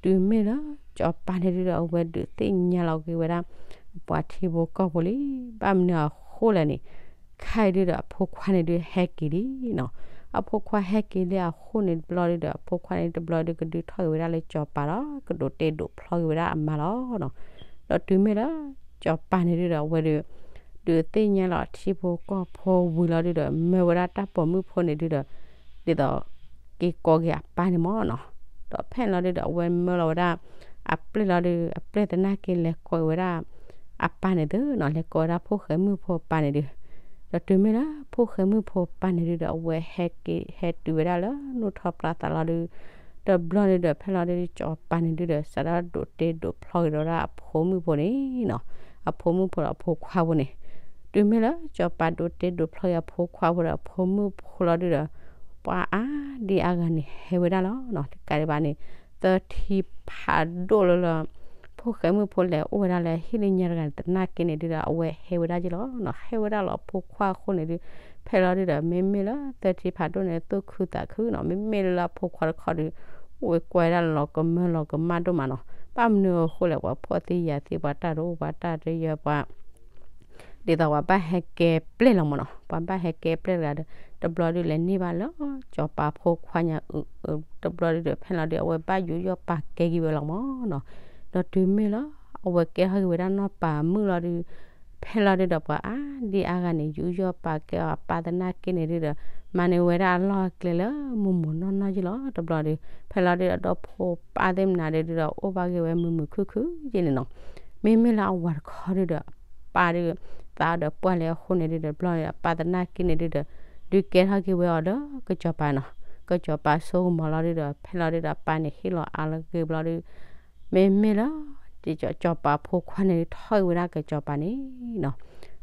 ဒီး တုၤမ့ၢ်လၢစီၤပၤန့ၣ်ဒုဒီး အဝဲဒုးသ့ၣ်ညါလီၤက့ၤဝဲဒၣ် ပှၤထံဖိကီၢ်ဖိလံ, ဘၣ်မနုၤအဃိလဲၣ်န့ၣ် ခဲအံၤဒုဒီး အဖိခွါန့ၣ်ဒုဟဲက့ၤလံနီၤ. အဖိခွါဟဲက့ၤလံအဃိန့ၣ်တဘျီဒုဒီး အဖိခွါန့ၣ်တဘျီဒု ကဒုးထီၣ်က့ၤဝဲဒၣ်လၢစီၤပၤဒီး ကဒိးတဲဒိးဖျီက့ၤဝဲဒၣ်အမါလီၤနီၤ. ဒီးတုၤမ့ၢ်လၢစီၤပၤန့ၣ်ဒုဒီး အဝဲဒု ဒုးသ့ၣ်ညါလီၤထံဖိကီၢ်ဖိဝံၤလီၤဒုဒီး မၢဝဲဒၣ်တၢ်ပိာ်မုၣ်ဖိန့ၣ်ဒုဒီး ဒ်သိး က့ၤကိးက့ၤအပၢ်န့ၣ်မၢ်နီၤ. ဒီးဖဲန့ၣ်လီၤဒုဒီး အဝဲမၢလီၤဝဲဒၣ်အပျဲၢ်လီၤဒု အပျဲၢ်သနာ်က့လဲၤကိးဝဲဒၣ် အပၢ်န့ၣ်သုနီၤ, လဲၤကိးဝဲဒၣ်ဖိၣ်ဃဲမုၣ်ဖိအပၢ်န့ၣ်ဒု. ဒီးတုၤမ့ၢ်လၢဖိၣ်ဃဲမုၣ်ဖိအပၢ်န့ၣ်ဒုဒီး အဝဲဟဲက့ၤ ဟဲတုၤဝဲဒၣ်လၢနူၢ်ထီၣ်ပျၢ်သးလီၤဒု တဘျီန့ၣ်ဒီး ဖဲလီၤဒု စီၤပၤန့ၣ်ဒုဒီး စးထီၣ်ဒိးတဲဒိးဖျီက့ၤဒီးဝဲဒၣ်အဖိမုၣ်ဖိန့ၣ်နီၤ, အဖိမုၣ်ဖိဒီးအဖိခွါဖိန့ၣ်. တုၤမ့ၢ်လၢစီၤပၤဒိးတဲဒိးဖျီက့ၤအဖိခွါဖိဒီး အဖိမုၣ်ဖိလီၤဒုဒီး ပှၤအါဒံအါဂၤန့ၣ် ဟဲဝဲဒၣ်လီၤနီၤ. တကးဒံးဘၣ်န့ၣ် သထံဖးဒိၣ်လၢလၢ ဖိၣ်ဃဲမုၣ်ဖိလဲၤအိၣ်ဝဲဒၣ်လၢဟံၣ်လၢညါတဂၤန့ၣ် သနာ်က့န့ၣ်ဒုဒီး အဝဲဟဲဝဲဒၣ်က့ၤလီၤနီၤ. ဟဲဝဲဒၣ်လီၤအဖိခွါအဃိန့ၣ်ဒု ဖဲလီၤဒုဒီး မ့မ့ၢ်လၢသထံဖးဒိၣ်န့ၣ် သူၣ်ခုသးခုနီၤ, မ့မ့ၢ်လၢလၢအဖိခွါတခီဒု အိၣ်ဝဲကွၢ်ဝဲဒၣ်လီၤကမၢလီၤကမၣ်ဒိၣ်မးနီၤ. ဘၣ်မနုၤအဃိလဲၣ် ပှၤဖှီၣ်သ့ယာ်သ့ ပှၤတၢ်တအိၣ် ပှၤတၢ်တယၢၤ ပှၤ ဒ်သိးပှၤဘၣ်ဟဲကဲပျဲၢ်လီၤမၢ်နီၤ, ပှၤဘၣ်ဟဲကဲပျဲၢ်တဂၤဒီး တဘျီဒုလဲၤန့ၢ်ဘၣ်လၢ စီၤပၤဖိခွါညါ တဘျီဒုဒီး ဖဲလီၤဒု အဝဲဘၣ်ယူးယီၣ်ပာ်ကဲက့ၤဝဲလီၤမၢ်နီၤ. ဒီးတုၤမ့ၢ်လၢ အဝဲကဲထီၣ်က့ၤဝဲဒၣ်နီၢ်ပၤမုၣ်လီၤဒု ဖဲလီၤဒုဒီး ပှၤအါဒံအါဂၤန့ၣ် ယူးယီၣ်ပာ်ကဲအီၤ အပၢ်သနာ်က့န့ၣ်ဒုဒီး မၤန့ၢ်ဝဲဒၣ်အလီၢ်အကျဲလၢမိၢ်မိၢ်နီၢ်နီၢ်က့ၤလီၤ. တဘျီဒု ဖဲလီၤဒုဒီး ဒီဖိပၢ်သ့ၣ်မနုၤဒုဒီး အိၣ်ဘၣ်က့ၤဝဲမုာ်မုာ်ခုၣ်ခုၣ်က့ၤန့ၣ်နီၤ. မ့မ့ၢ်လၢအဝၤတခီဒုဒီး ပၢ်ဒု သးဒီးပှၢ်လၢအဃိန့ၣ်ဒုဒီး တဘျီဒု အပၢ်သနာ်က့န့ၣ်ဒုဒီး ဒုးကဲထီၣ်က့ၤဝဲအီၤဒီးကစီၤပၤနီၤ. ကစီၤပၤစိကမီၤလီၤဒုဒီး ဖဲလီၤဒုဒီး အပၢ်န့ၣ်ဟ့ၣ်လီၤအါလီၤက့ၤဘျီဒု မ့မ့ၢ်လၢ စီၤပၤဖိခွါန့ၣ်ဒု ထီၣ်က့ၤဝဲဒၣ်ကစီၤပၤန့ၣ်နီၤ.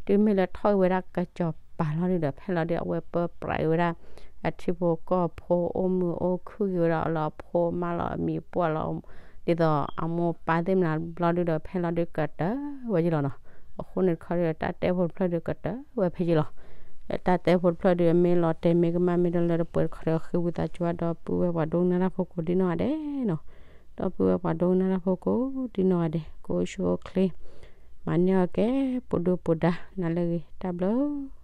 တုၤမ့ၢ်လၢထီၣ်က့ၤဝဲဒၣ်ကစီၤပၤလီၤဒုဒီး ဖဲလီၤဒု အဝဲပၢပြးက့ၤဝဲဒၣ် အထံဖိကီၢ်ဖိ အိၣ်မုာ်အိၣ်ခုၣ်က့ၤဝဲဒၣ်အီၤလၢအဖိမါလီၤ အမံၤပှၢ်လီၤ ဒ်သိးအမိၢ်ပၢ်သ့ၣ်မနုၤဘျီဒုဒီး ဖဲလီၤဒုကတၢၢ်ဝဲက့ၤလီၤနီၤ. အဃိန့ၣ်တခီဒု တၢ်တဲဖိတဖျၢၣ်ဒုကတၢၢ်ဝဲဖဲက့ၤလီၤ. တၢ်တဲဖိတဖျၢၣ်ဒု မ့ၢ်လီၤတဲာ်မ့ၢ်ကမၣ်မ့ၢ်တလၢတပှဲၤတခီဒီး ဃ့ဝံသးစူၤဒီပုၢ်ဝဲၢ်ပှၤဒိကနၣ်တၢ်ဖိကိးဒံနီၢ်ဂၤဒဲးနီၤ. ဒီပုၢ်ဝဲၢ်ပှၤဒိကနၣ်တၢ်ဖိကိးဒံနီၢ်ဂၤဒဲး ကိးဆူၣ်အိၣ်ချ့ မၤန့ၢ်အီၤကဲ ပဒိၣ်ပဒါ နၤလၢအဂ့ၤ တၢ်ဘျုး